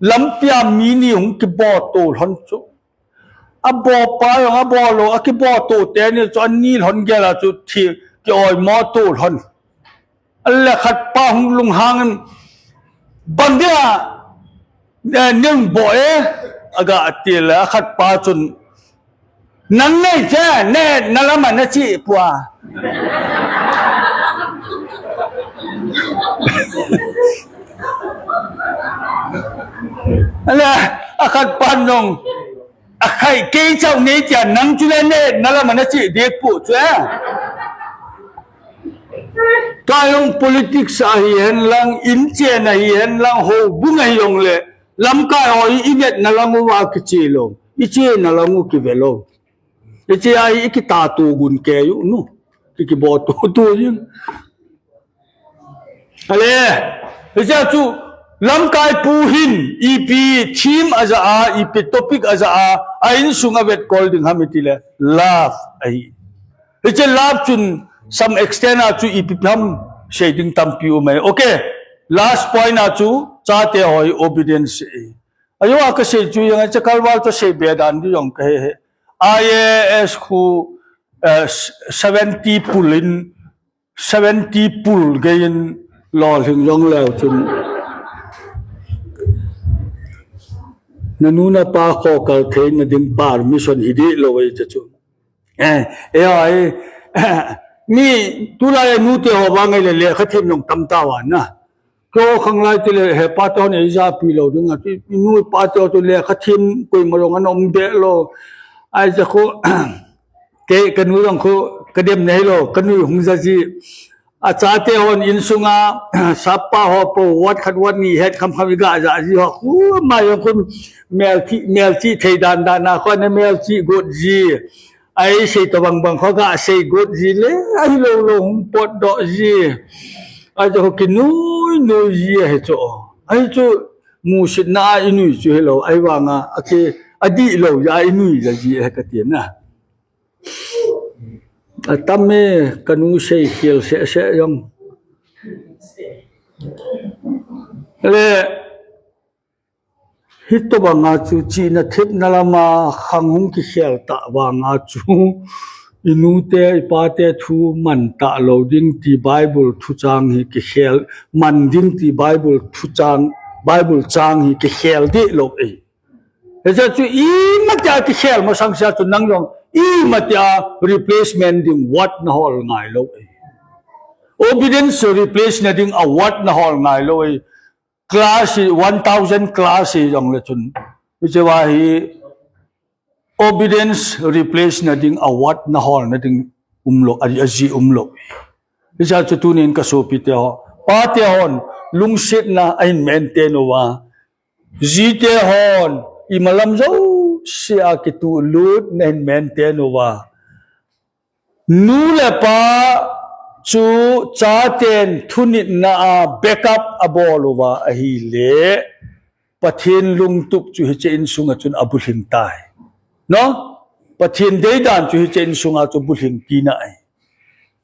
Lampia mi ni hung kibo to lhon chu. Abopa jong, abol lou, akibo to teni chu ani lhon gel a chu thi, kioimo to lhon. Ale khat pa hung lunghang in, "Bang dia, eh, nang bo e?" aga ti le, akhat pa chun, "Nang nei che, ne, nalam a nache pua." Ale, akhat pa nung, "Akhai, kei chau nei tia, nang chu le ne, nalam a nache dek pu chu e." Kayong politics ahi hen lang, inchen ahi hen lang, houbung ahi jong le, lamkai ho i vetna lang uva kiche lou, ichena lang u kive lou. Iche a i kita to gun kei u nu. Ki kibo to to jing. Ale, hiche chu lamkai pu hin ipi theme aja a, ipi topic aja a, a insung a vetkol ding ham iti le, love ahi. Hiche love chun some extent a chu ipi ham sei ding tampi um e. Okay, last point a chu chate ho hi obedience e. Ajo a kasei chu jong, hiche kalval chu sei be dan di jong kahe he. I A S khu, eh, seventy pul in, seventy pul gei in lolhing jong leu chun, nanu napa khokal theina ding permission hi dih lou e, hiche chu. Eh, eh, ai, mi tulai a nute ho vang ngai le lekha them jong tam ta uva na. Kho khang lai ti le he pa te hon eija pi lou ding a, ti, i nu i pa te ho chu lekha them koima jong ana um be lou. Ahi chu khu, ke, kanu jong khu, kadem nei lou, kanu hung ja ji. Achate hon insunga, sap pa ho po, wat khat wat ni het kham kham i ga ja ji ho. Khu, ama jong khu, melchih, melchih thei dan dan a, khu ana melchih got ji. Ahi sei tobang bang khu ga sei got ji le, ahi lou lou hung potdoh ji. Ahi chu khu kinui nui ji ahi chu. Ahi chu musitna a i nui chu hilou, ahi vang a, aki, adih lou ja i nui ja ji ahi kati na. Atam e, kanu sei khel seh seh jong. Le, hitobang a chu chihna thepna lam a khang hung kikhel ta vang a chu, i nute, i pate thu man ta lou ding ti Bible thuchang hi kikhel, man ding ti Bible thuchang, Bible chang hi kikhel dih lou e. Hiche chu imacha kikhel masang sia chu nang jong imacha replacement ding wat nahol ngai lou e. Obedience replace na ding a wat nahol ngai lou e. Class hi, one thousand class hi jong le chun, hiche va hi obedience replace na ding a wat nahol na ding um lou, a, aji um lou. Hiche chu tunin ka sopi te ho, pa te hon lungsetna ahin maintain uva, ji te hon imalam jouse a kituh lut na hin maintain uva, nu le pa chu chaten thunitna a backup abol uva ahile, Pathen lungtup chu hiche insunga chun abulhing tai. No? Pathen deidan chu hiche insunga chu bulhing tina ahi.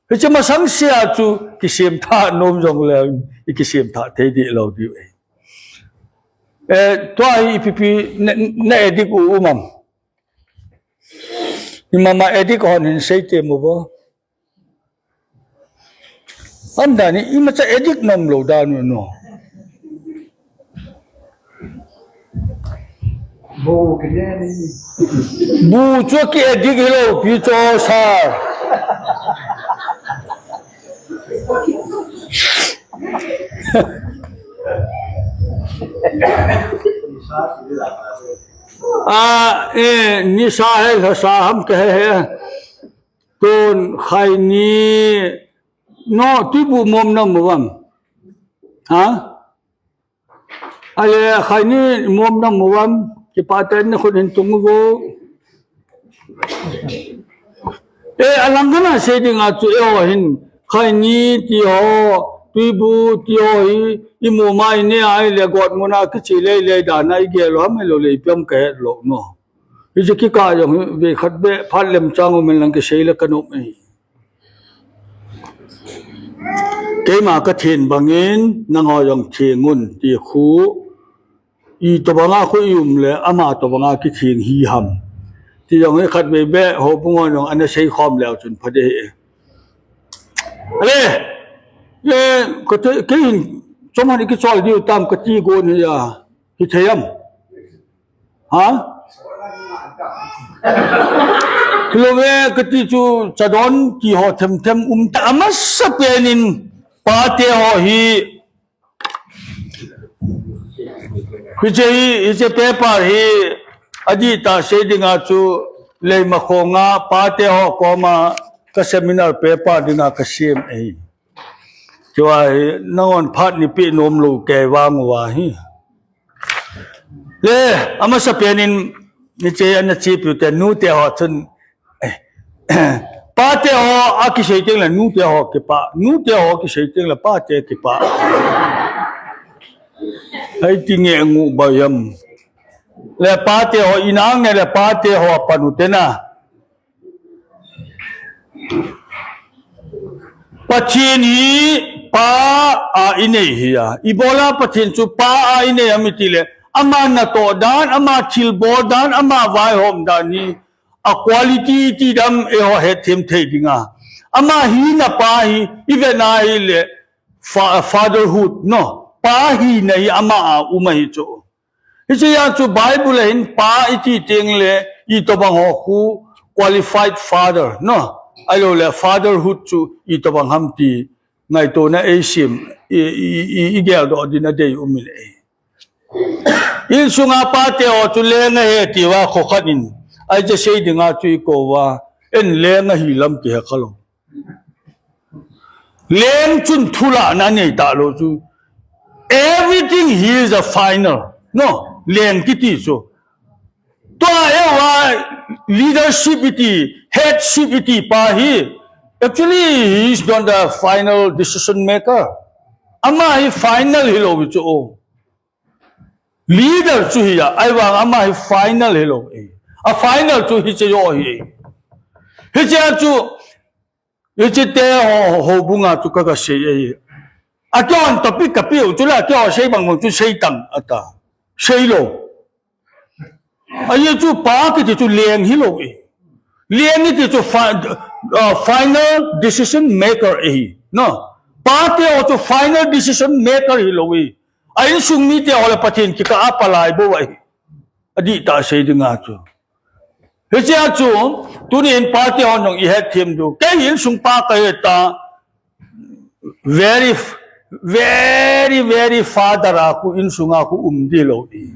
Hiche masang sia chu kisemthah nom jong le, i kisemthah thei dih lou diu ahi. Eh, tua hi ipi pi na, na addict u um am? Imama addict hon hin sei te mo bo. Anda ni imacha addict nom lou dan u no. Bu kine ni. Bu chu ki addict hilou pi cho sir. A, eh, nisa he, lhasa ham kahe he. Tun, khaini, no, tuibu mom na mo vam. Ha? Ale, khaini mom na mo vam. Kipah tah in nakhut hin tung uvo. Eh, alang kana sei ding a chu eiho hin, khaini ti ho, tuibu ti ho hi, i mom a i ne a ahile got mun a kiche lei lei dan a i gel u ham hilou le ipi ham kahet lou no. Hiche kikah jong hi, ve khat be phat lem chang um in lang kisei le ka nom e. Keima ka theng bangin, nangho jong theng un, ti khu, itobang a khu i um le, ama tobang a kitheng hi ham. Ti jong hi khat vei beh, houbung hon jong ana sei khom leu chun pha ding ahi. Ale, eh, ka te, kei hin, chomani kichol diu tam kati gon hi a, hithei am? Ha? Hilou ve kati chu chadon ti ho themthem um ta. Amasapen in pate ho hi, hiche hi, hiche paper hi, adih tah sei dinga chu Leimakhong a pate ho koma ka seminar paper dinga kasem ahi. Chua hi, nanghon phat neipeh nom lou kei vang uva hi. Le, amasapen in, hiche ana chepiu te, nute ho chun, eh, pate ho akisei teng le nute ho kipah, nute ho kisei teng le pate kipah. Hiti nge ngu ba yam. Le pate ho inang ne le pate ho panu te na. Pathen hi pa a inei hi a. Ibola Pathen chu pa a inei am iti le, ama natoh dan, ama thilbol dan, ama vaihom dan hi a quality ti dam eiho hetthem thei dinga. Ama hina pa hi, ivet na hi le, fa-, fatherhood, no. Pa hina hi ama a um ahi chu. Hiche a chu Bible a hin pa iti teng le, itobang ho khu qualified father, no? Ahilou le fatherhood chu itobang ham ti ngaitona eisem, i, i, i, i geldoh ding a dei um in ahi. Insunga pate ho chu leng ahi tia kho khat in, ahi che sei dinga chu ikou va, en leng ahi lam kihe kha lou. Leng chun thulahna nei talou chu. Everything he is a final. No, leng kiti chu. Tua eiva leadership iti, headship iti pa hi. Actually, he is not the final decision maker. Ama hi final hilou chu. Leader chu hi a, ahivang ama hi final hilou. A final chu hiche joh hi. Hiche a chu, hiche te ho, houbung a chu ka, ka sei ahi. A kihon topic ka piu chu la, kihon sei bang bang chu sei tang ata. Sei lou. Ahi chu pa kiti chu leng hilou e. Leng iti chu fi-, uh, final decision maker ahi. No. Pa te ho chu final decision maker hilou e. A insung mite ho le Pathen kikah a palai bou ahi. Adih tah sei dinga chu. Hiche a chu, tuni in pate ho nung i hetthem diu. Kei insung pa kahi ta, very, very, very father a khu insung a khu um di lou di.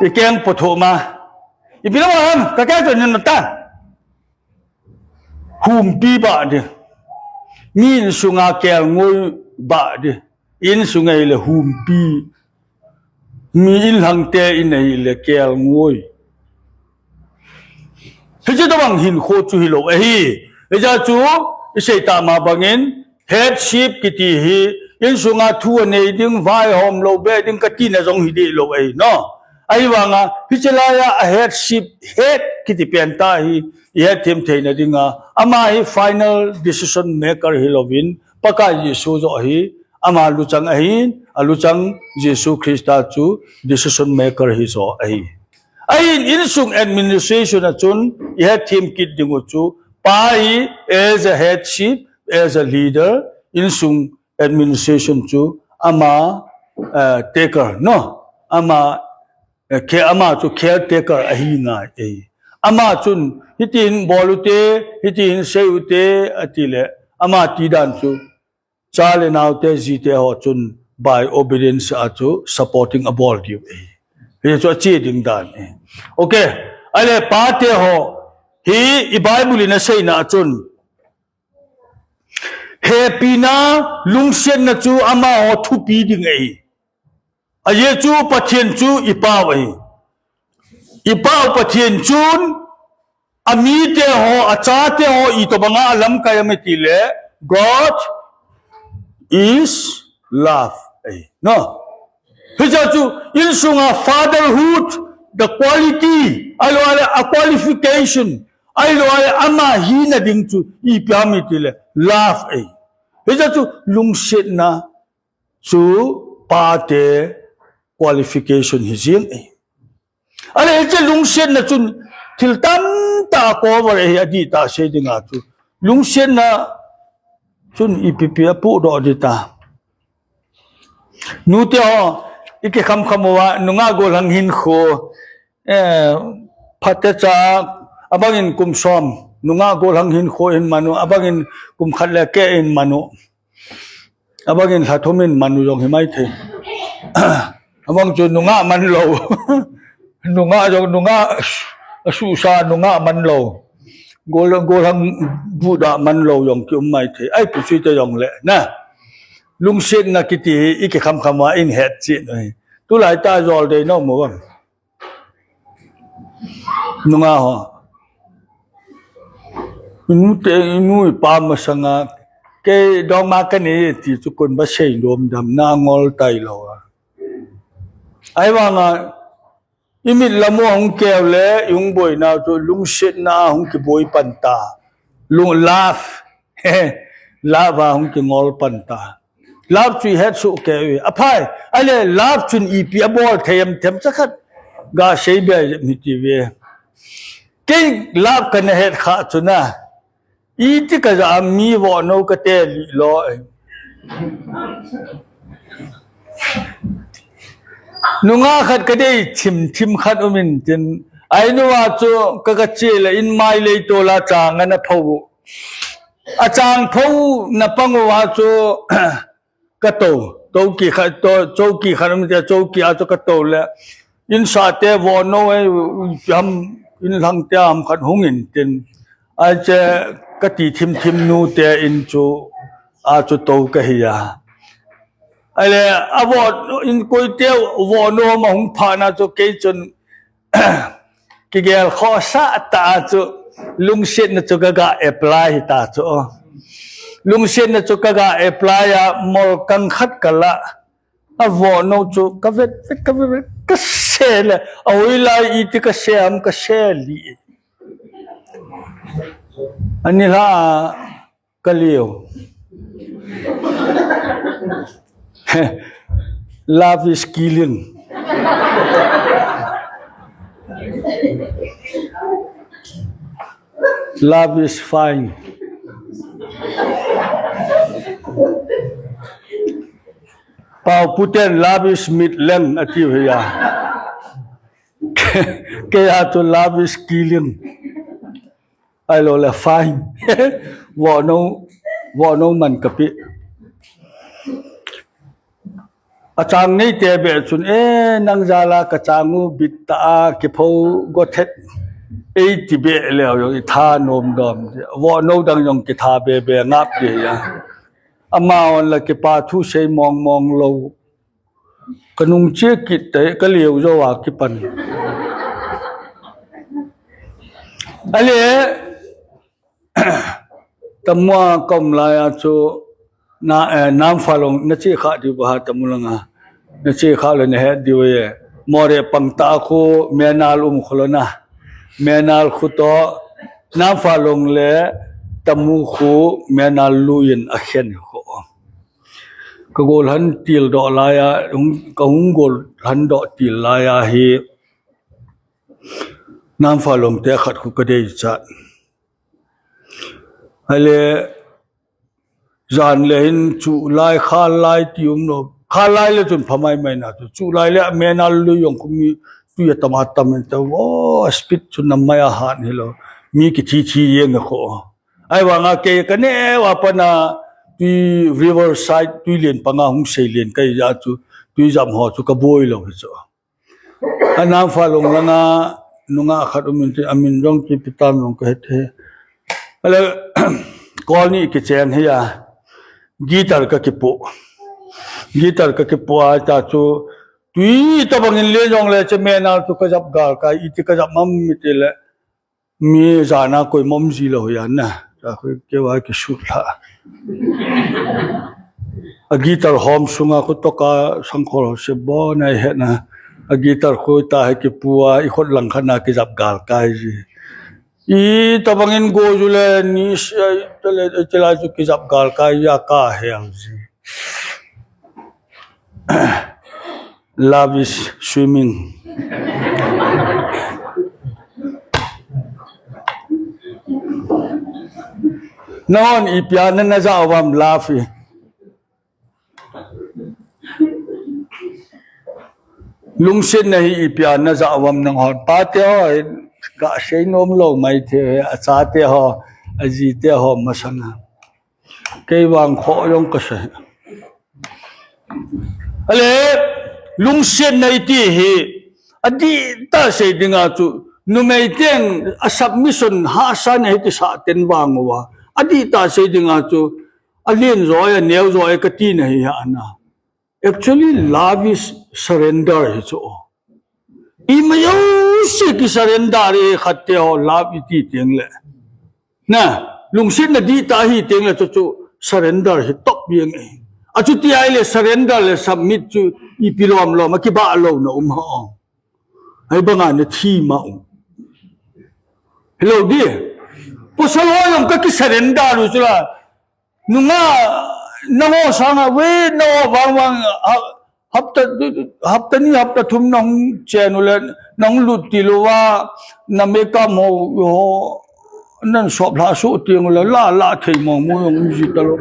I keng potho ma. I pila ma ham, ka keng to nina ta. Humpi ba di. Mi insung a kelngoi ba di. Insung a ile humpi. Mi inlhangte in a ile kelngoi. Hiche tobang hinkho chu hilou ahi. Hiche chu, i sei tah ma bangin, headship kiti hi, insung a thu anei ding, vaihom lou be ding kati na jong hi di lou ahi, no? Ahivanga, hiche laiya a headship, head kiti pen ta hi, i hetthem theina dinga, ama hi final decision maker hilouvin, Pakai Jesu joh hi, ama luchang ahin, a luchang Jesu Christa chu decision maker hi joh ahi. Ahin insung administration a chun, i hetthem kit ding u chu, pa hi as a headship, as a leader, insung administration chu ama, eh, taker, no? Ama, eh, ke-, ama chu caretaker ahi ngai e. Ama chun, hitin bol u te, hitin sei u te, ati le, ama ti dan chu, cha le nao te, ji te ho chun by obedience a chu supporting a bol diu e. Hichu a che ding dan e. Okay. Ahile pa te ho hi i Bible in a seina a chun hepina, lungsetna chu ama ho thupi ding e. Ajeh chu Pathen chu i pau ahi. I pau Pathen chun, a mite ho, a chate ho, itobanga a lamkai am iti le, God is love. Ahi, no? Hiche chu, insunga fatherhood, the quality, ahilou le, a qualification, ahilou le, ama hina ding chu, ipi ham iti le, love ahi. Hiche chu, lungsetna, chu pa te qualification hi jing e. Ale, hiche lungsetna chun thil tamtah a cover ahi, adih tah sei dinga chu. Lungsetna chun ipi pi apohdoh ding ta. Nute ho, ikikhamkham uva, nungah gollhang hinkho, eh, phatecha, abangin kum som, nungah gollhang hinkho in man u, abangin kum khat le keh in man u. Abangin lha thum in man u jong hi maithei. Abang chu nungah man lou. Nungah jong, nungah asuhsa nungah man lou. Gol, gollhang buda man lou jong kium maithei. Ahi, pu sui te jong le, na. Lungsetna kiti hi, ikikhamkham uva, ihet cheh u hi. Tulai tah jol dei nom u vang. Nungah ho. Inu te, inu ipa masanga, kei dongma kanei ti chu kon ba sei nom dem, na ngol tailou a. Ahivanga, imit lam u hung keu le, ihung boina chu lungsetna a hung kiboi pan ta. Lung, love. Love a hung kingol pan ta. Love chu ihet soh kei u. Aphai, ale love chun ipi abol thei em themcha khat gasei be mi ti ve. Kei love kana het kha chu na. Iti kajah a mi vohnou kate lih lou. Nungah khat kadei thim thim khat um in tin. Ainu a chu ka, kache le in mai lei tola chang ana pho. Achang pho na pang uva chu kato, chowki khat to, chowki khat um te, chowki a chu kato le. Insah te vohnou ei, ham, inlhang te ham khat hung in tin. Ache kati thim thim nu te in chu, a chu to kahi a. Ale, avoh, in koi te vohnou ma hung pha na chu kei chun, kigel khohsah ta chu, lungsetna chu kaga apply hi ta chu. Lungsetna chu kaga apply a, mol kang khat kala. Avohnou chu kavet vet, kavet vet, kase le. Ahoilai iti kase am, kase li. Ani la Kaleo. Love is killing. Love is fine. Pau puten love is midland ati u hi a. Kei a chu love is killing. Ahilou le fine. Vohnou, vohnou man kape. Achang nei te be chun, e, nang jal a kachang u bit ta a, kipho go thet. Eiti be leu jong itha nom nom. Vohnou dang jong kitha be be ngap de ya. Amahon la kipa thu sei mong mong lou. Kanung che kit te, kaleo jou a kipan. Ale, Tamu a kaum lai a chu na, eh, Namfalong nache kha diu ham Tamu langa. Nache kha le nahet diu e. Moreh pang ta khu Menal um khu lou na. Menal khu to Namfalong le Tamu khu Menal lui in akhen khu. Ka gollhan til doh lai a, hung, ka hung gollhan doh til lai a hi Namfalong te khat khu kadei chat. Ahile, jan le hin chu lai, khal lai ti um lou. Khal lai le chun pha mai mai na chu. Chu lai le Menal lui jong khu mi tui atam atam in ta. Oh, speed chu nam mai a hat hilou. Mi kithi thi jeng a khu. Ahivanga kei kaneo a pat na tui riverside, tui len panga hung sei len kahi jeh a chu, tui jam ho chu kaboi lou hi chu. A Namfalong langa nungah khat um in tin, amin jong chu ipi tam jong kahe thei. Ahile, kol ni kicheng hi a, guitar kakipoh. Guitar kakipoh a ta chu, tui tabang in le jong le che Menal chu kajap gal kai, iti kajap mam iti le, mi jan a koima um ji lou hi a na. Ka khu kei va kisut lha. A guitar hom sunga khu toka sangkhol ho se bon a ihet na. A guitar khu ta hi kipu a, ikhut lang khat na kijap gal kai ji. Itabang in go ju le ni se, tele, tele chu kijap gal kai a kahel ji. Love is swimming. Nahon ipi a na, na ja uvam love hi. Lungsetna hi ipi a na ja uvam nanghon. Pate ho, ga sei nom lou mai thei, achate ho, ajite ho masanga. Kei vang kho jong ka sei. Ale, lungsetna iti hi, adih tah sei dinga chu, numei ten a submission hahsa na hi ti sa ten vang uva. Adih tah sei dinga chu, alen jo e, aneo jo e ka ti na hi ha na. Actually, love is surrender hi chu. Ima jouse ki surrender e khat te ho love iti teng le. Na, lungsetna dih tah hi teng le chu chu surrender hi top jeng e. Achuti ahile surrender le submit chu ipi lom lom a kibah louna um ham. Ahivanga na thi ma um. Hello di. Pasal ho jong ka ki surrender u chu la. Nunga, nangho sanga, we, nangho vang vang, ha-, hapta, hapta ni, hapta thum nahung chen u le, nahung lut til uva, na makeup ho, ho, nan sop lha suh teng u le, la, la thei mong mong jong ji talou.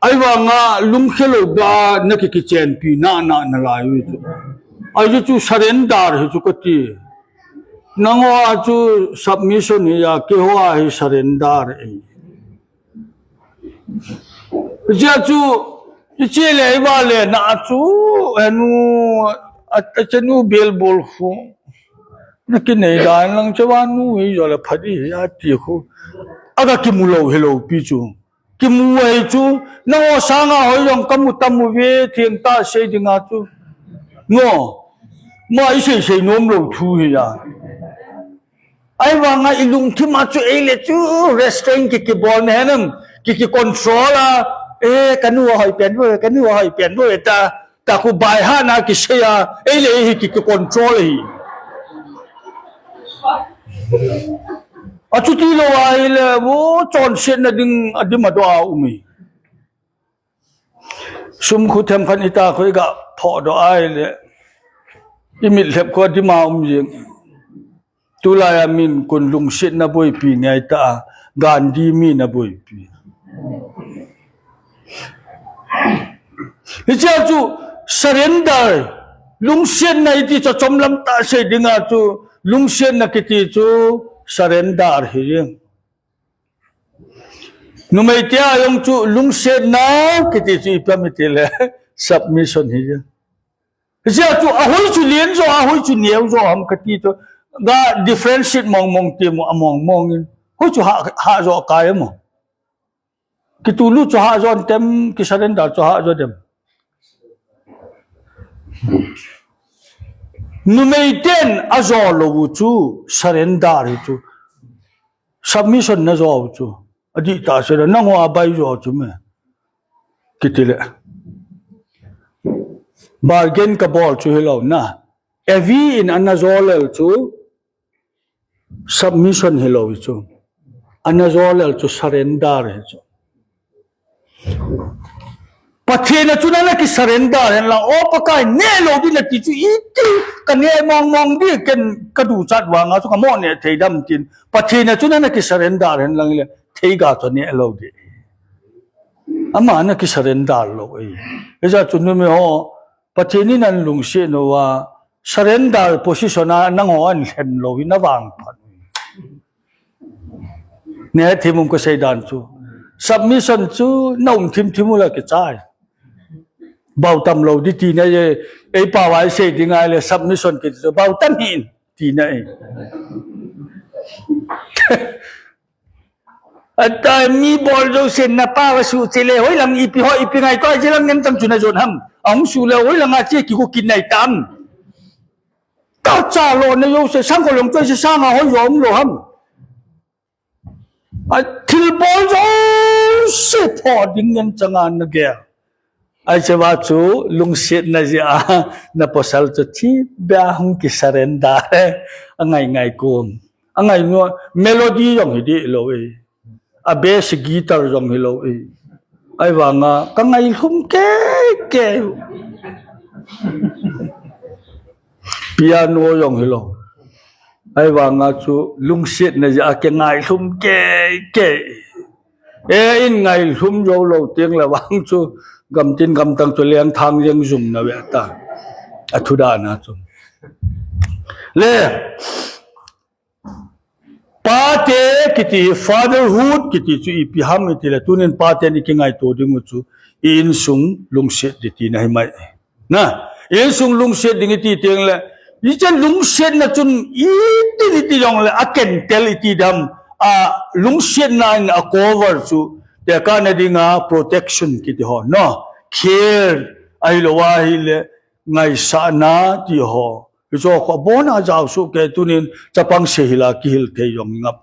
Ahivanga, lungkhe lou ba, na ki, kichenpi, na, na, na lai u chu. Ahi chu surrender hi chu ka ti. Nangho a chu submission hi a, keiho a hi surrender e. Hijeh chun, hiche le, i vale na chu, anu, a, achanu bel bol khu. Na kinei dan lang che vanu hi jo le phadi hi ati khu. Aga kimu lou hi lou pi chu. Kimu ahi chu, nangho sanga hoi jong kamu tamu ve, theng tah sei dinga chu. Ngo. Ma i sei sei nom lou thu hi a. Ahivanga i lungthim a chu ei le chu restraint ki, kibol na henam, ki, ki control a, eh, ka nu a hoi pen bo, ka nu a hoi pen bo, ta, ta khu bai ha na kisei a, ei le ei hi ki, ki control hi. Achuti lou ahile, wo chonsetna ding, adim adoh a um hi. Sum khu themkhat ita khu i ga phodoh ahile, i mitlep khu adim a um jing. Tulai a min kun lungsetna boipi ngai ta, Gandhi min a boipi. Hiche chu surrender, lungsetna iti chu chomlam tah sei dinga chu, lungsetna kiti chu surrender hi jing. Numei te a jong chu lungsetna kiti chu ipi ham iti le submission hi jing. Hijeh chun ahoi chu len jo, ahoi chu neo jo ham kati chu. Ga differentiate mong mong ti mo, among mong in. Hoi chu ha, ha jo kai mo. Kitulu chu ha jo tem, ki surrender chu ha jo dem. Numei ten ajo lou u chu surrender hi chu. Submission na jo u chu. Adih tah sei le, nangho a bai jo chu me. Kiti le. Bargain ka bol chu hilou na. Evi in ana jo lel chu submission hilou hi chu. Ana jo lel chu surrender hi chu. Pathen a chu nana ki surrender hen lang, o Pakai, neh lou ding nati chu iti, ka neh mong mong ding, ken ka duchat vanga chu ka mo neh thei dem tin. Pathen a chu nana ki surrender hen lang le, theiga chu neh lou ding. Ama na ki surrender lou e. Hijeh chun numei ho, Pathen in ana lungset uva, surrender position a nangho ana lhen lou hi na vangphat. Neh thim um ka sei dan chu. Submission chu na um thim thim u la kichai. Bau tam lou ding tina e, ei pao a i sei ding ahile submission kiti chu bau tam hih in tina e. Ata mi bol jouse na pao a suhcheh le, hoilang ipi ho, ipi ngai ko, hilang ngen tam chu na jon ham. Ahung suh le, hoilang a che kigo kin nai tam. Ka cha lo na jouse, sang ko long choi se sang a hoi jo um lou ham. A thil bol jouse pho ding ngen chang a na gel. Ahi che va chu lungsetna jeh a, na pasal chu thi bia hung ki surrender e, angai ngai kom. Angai nu, melody jong hi dih lou e. A bass guitar jong hilou e. Ahivanga, ka ngailhum kei kei. Piano jong hilou. Ahivanga chu lungsetna jeh a ka ngailhum kei kei. E, in ngailhum jou lou teng le vang chu, gamtin gamtang chu lengthang jeng jum na ve ta. A thu dan a chu. Le, pate kiti, fatherhood kiti chu ipi ham iti le, tunin pate ni kingaito ding u chu, i insung lungset di tina hi mai. Na, insung lungset ding iti teng le, i chan lungsetna chun iti, iti jong le, a kentel iti dam, a lungsetna in a cover chu, tekahna dinga protection kiti ho, no, care, ahilou ahile, ngaisahna ti ho. Hicho kho bon a jao su ke tunin chapang se hila kihil thei jong ngap.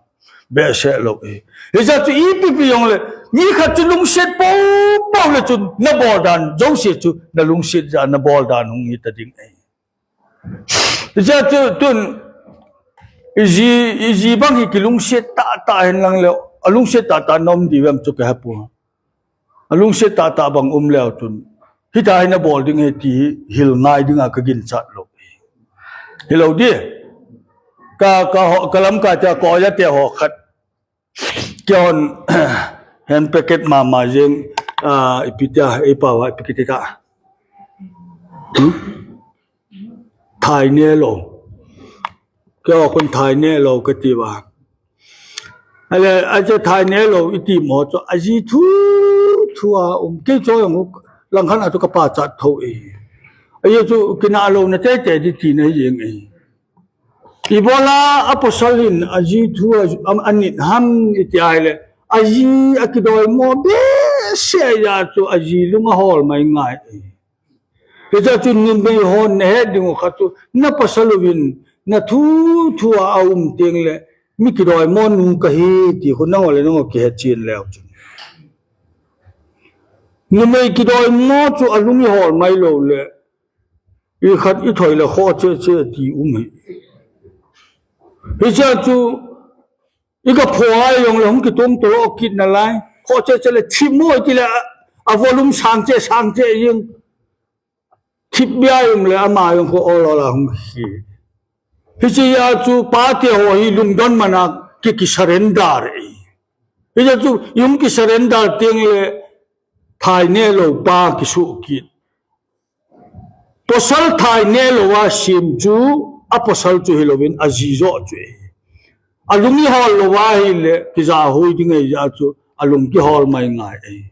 Behseh lou e. Hicha chu ipi pi jong le, mi khat chu lungset pou pou le chun, na bol dan jouse chu, na lungset ja, na bol dan hung hita ding e. Hicha chu tun, i ji, i ji bang hi kilungset tah tah hen lang le, a lungset tah tah na um di vem chu ka he poi. A lungset tah tah bang um leu chun, hita hi na bol ding e ti hi hil ngai dinga ka ginchat lou. Hilou di. Ka, ka ho, ka lamkai te, ka oja te ho khat. Kei hon, hen packet mama jeng, ah, ipi tia, ei pao a, ipi kiti ta. Hmm? Thai ne lou. Kei hon thai ne lou kati va. Ale, ache thai ne lou iti mo chu, aji thu, thu a um. Kei chu jong langkhat a chu ka pachat tho e. Ahi chu kina lou na tete di tina hi jeng e. Ibola a pasal hin aji thu a, am, anit ham iti ahile. Aji a kidoi mo behseh a chu aji lung a hol mai ngai e. Hicha chu numei hon na het ding u khat chu, na pasal uvin, na thu, thu a um teng le, mi kidoi mo nu ka hi ti khu nangho le nangho kihe chen leu chun. Numei kidoi mo chu a lung i hol mai lou le, i khat i thoi le kho che che ti um hi. Hicha chu, i ka pho ai jong le hung kitom tolo kit na lai. Kho che che le chim mo ti le a, a volume sang che, sang che jing. Thip bia um le ama jong kho ol ol a hung hi. Hiche a chu pate ho hi lungdon mana ki, ki surrender e. Hiche chu i hung ki surrender teng le thai ne lou pa kisu kit. Pasal thai ne lou a sim chu, a pasal chu hilouvin aji joh chu e. A lung i hol lou ahile, kija hui ding e ja chu, a lung kihol mai ngai e.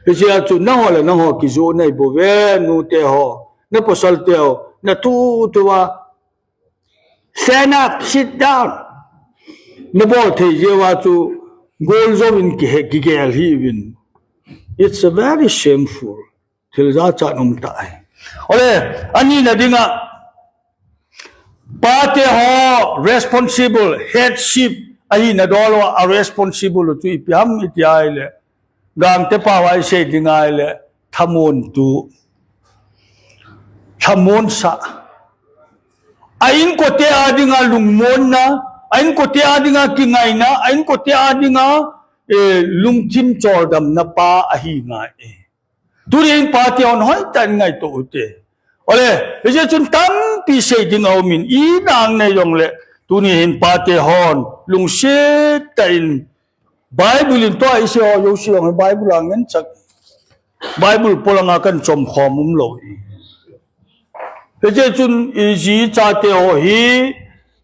Hiche a chu, nangho le nangho kiju nei bou ve, nu te ho, na pasal te ho, na thu thu a, stand up, sit down. Na bol thei jeh uva chu, gol jouvin kihe, kigel hih uvin. It's a very shameful. Thil jachat um tah e. Ole, ani na dinga, pate ho responsible, headship, ahi na dol uva, a responsible chu ipi ham iti ahile. Gangte pao a i sei ding ahile, thamun tu. Thamun sa. A inkote a dinga lungmonna, a inkote a dinga kingaina, a inkote a dinga, eh, lungthim choldamna pa ahi ngai e. Tuni hin pate hon hoitah in ngaito u te. Ole, hiche chun tampi sei ding a um in, i nang nei jong le, tuni hin pate hon, lungset tah in, Bible in tua i sei ho, jouse jong Bible a ngen chak. Bible polanga kan chom khom um lou i. Hiche chun i ji chate ho hi,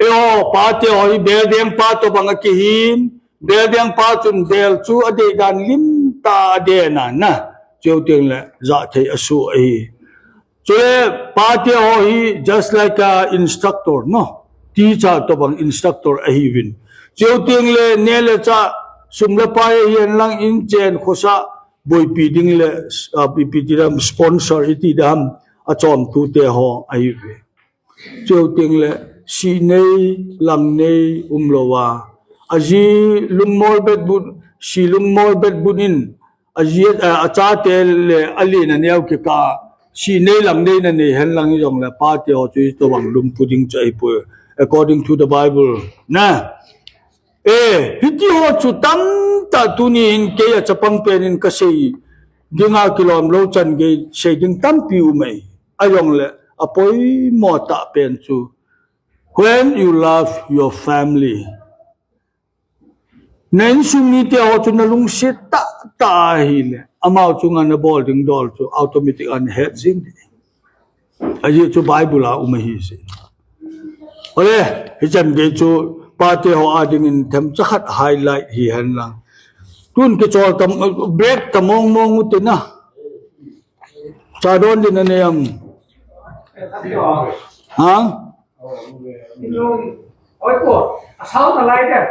eiho pate ho hi, beldeng pa tobang a kihin, beldeng pa chun bel chu a dei dan lim tah a den a na. Cheu teng le, ja thei a su ahi. Chule pate ho hi, just like a instructor, no? Teacher tobang instructor ahi uvin. Cheu teng le, ne le chah, sum le pai ahi hen lang in chen khosa, boipi ding le, ah, ipi ti dam sponsor iti dam a chom tu te ho ahi ve. Cheu teng le si nei, lang nei, um lou a. A ji lungmol bet bun, si lungmol bet bun in, a ji, ah, a chate le a len a neo kikah, si nei lang nei na nei hen lang i jong le pate ho chu i tobang lungpu ding chu ahi poi, according to the Bible. Na. Eh, hiti ho chu tamtah tuni hin kei a chapang pen in ka sei dinga kilom lou chan gei sei ding tampi um e. Ajong le, a poimo tah pen chu. When you love your family, Na insung mite ho chu na lungset tah tah ahile, amau chunga na bol ding dol chu automatic a na het jing ding. Ajeh chu Bible a um ahi se. Ole, hichan gei chu pate ho a dingin themcha khat highlight hi hen lang. Tun kichol tam, break ta mong mong u te na. Cha don din anei am? Ha? Oi po, asal ta lai de.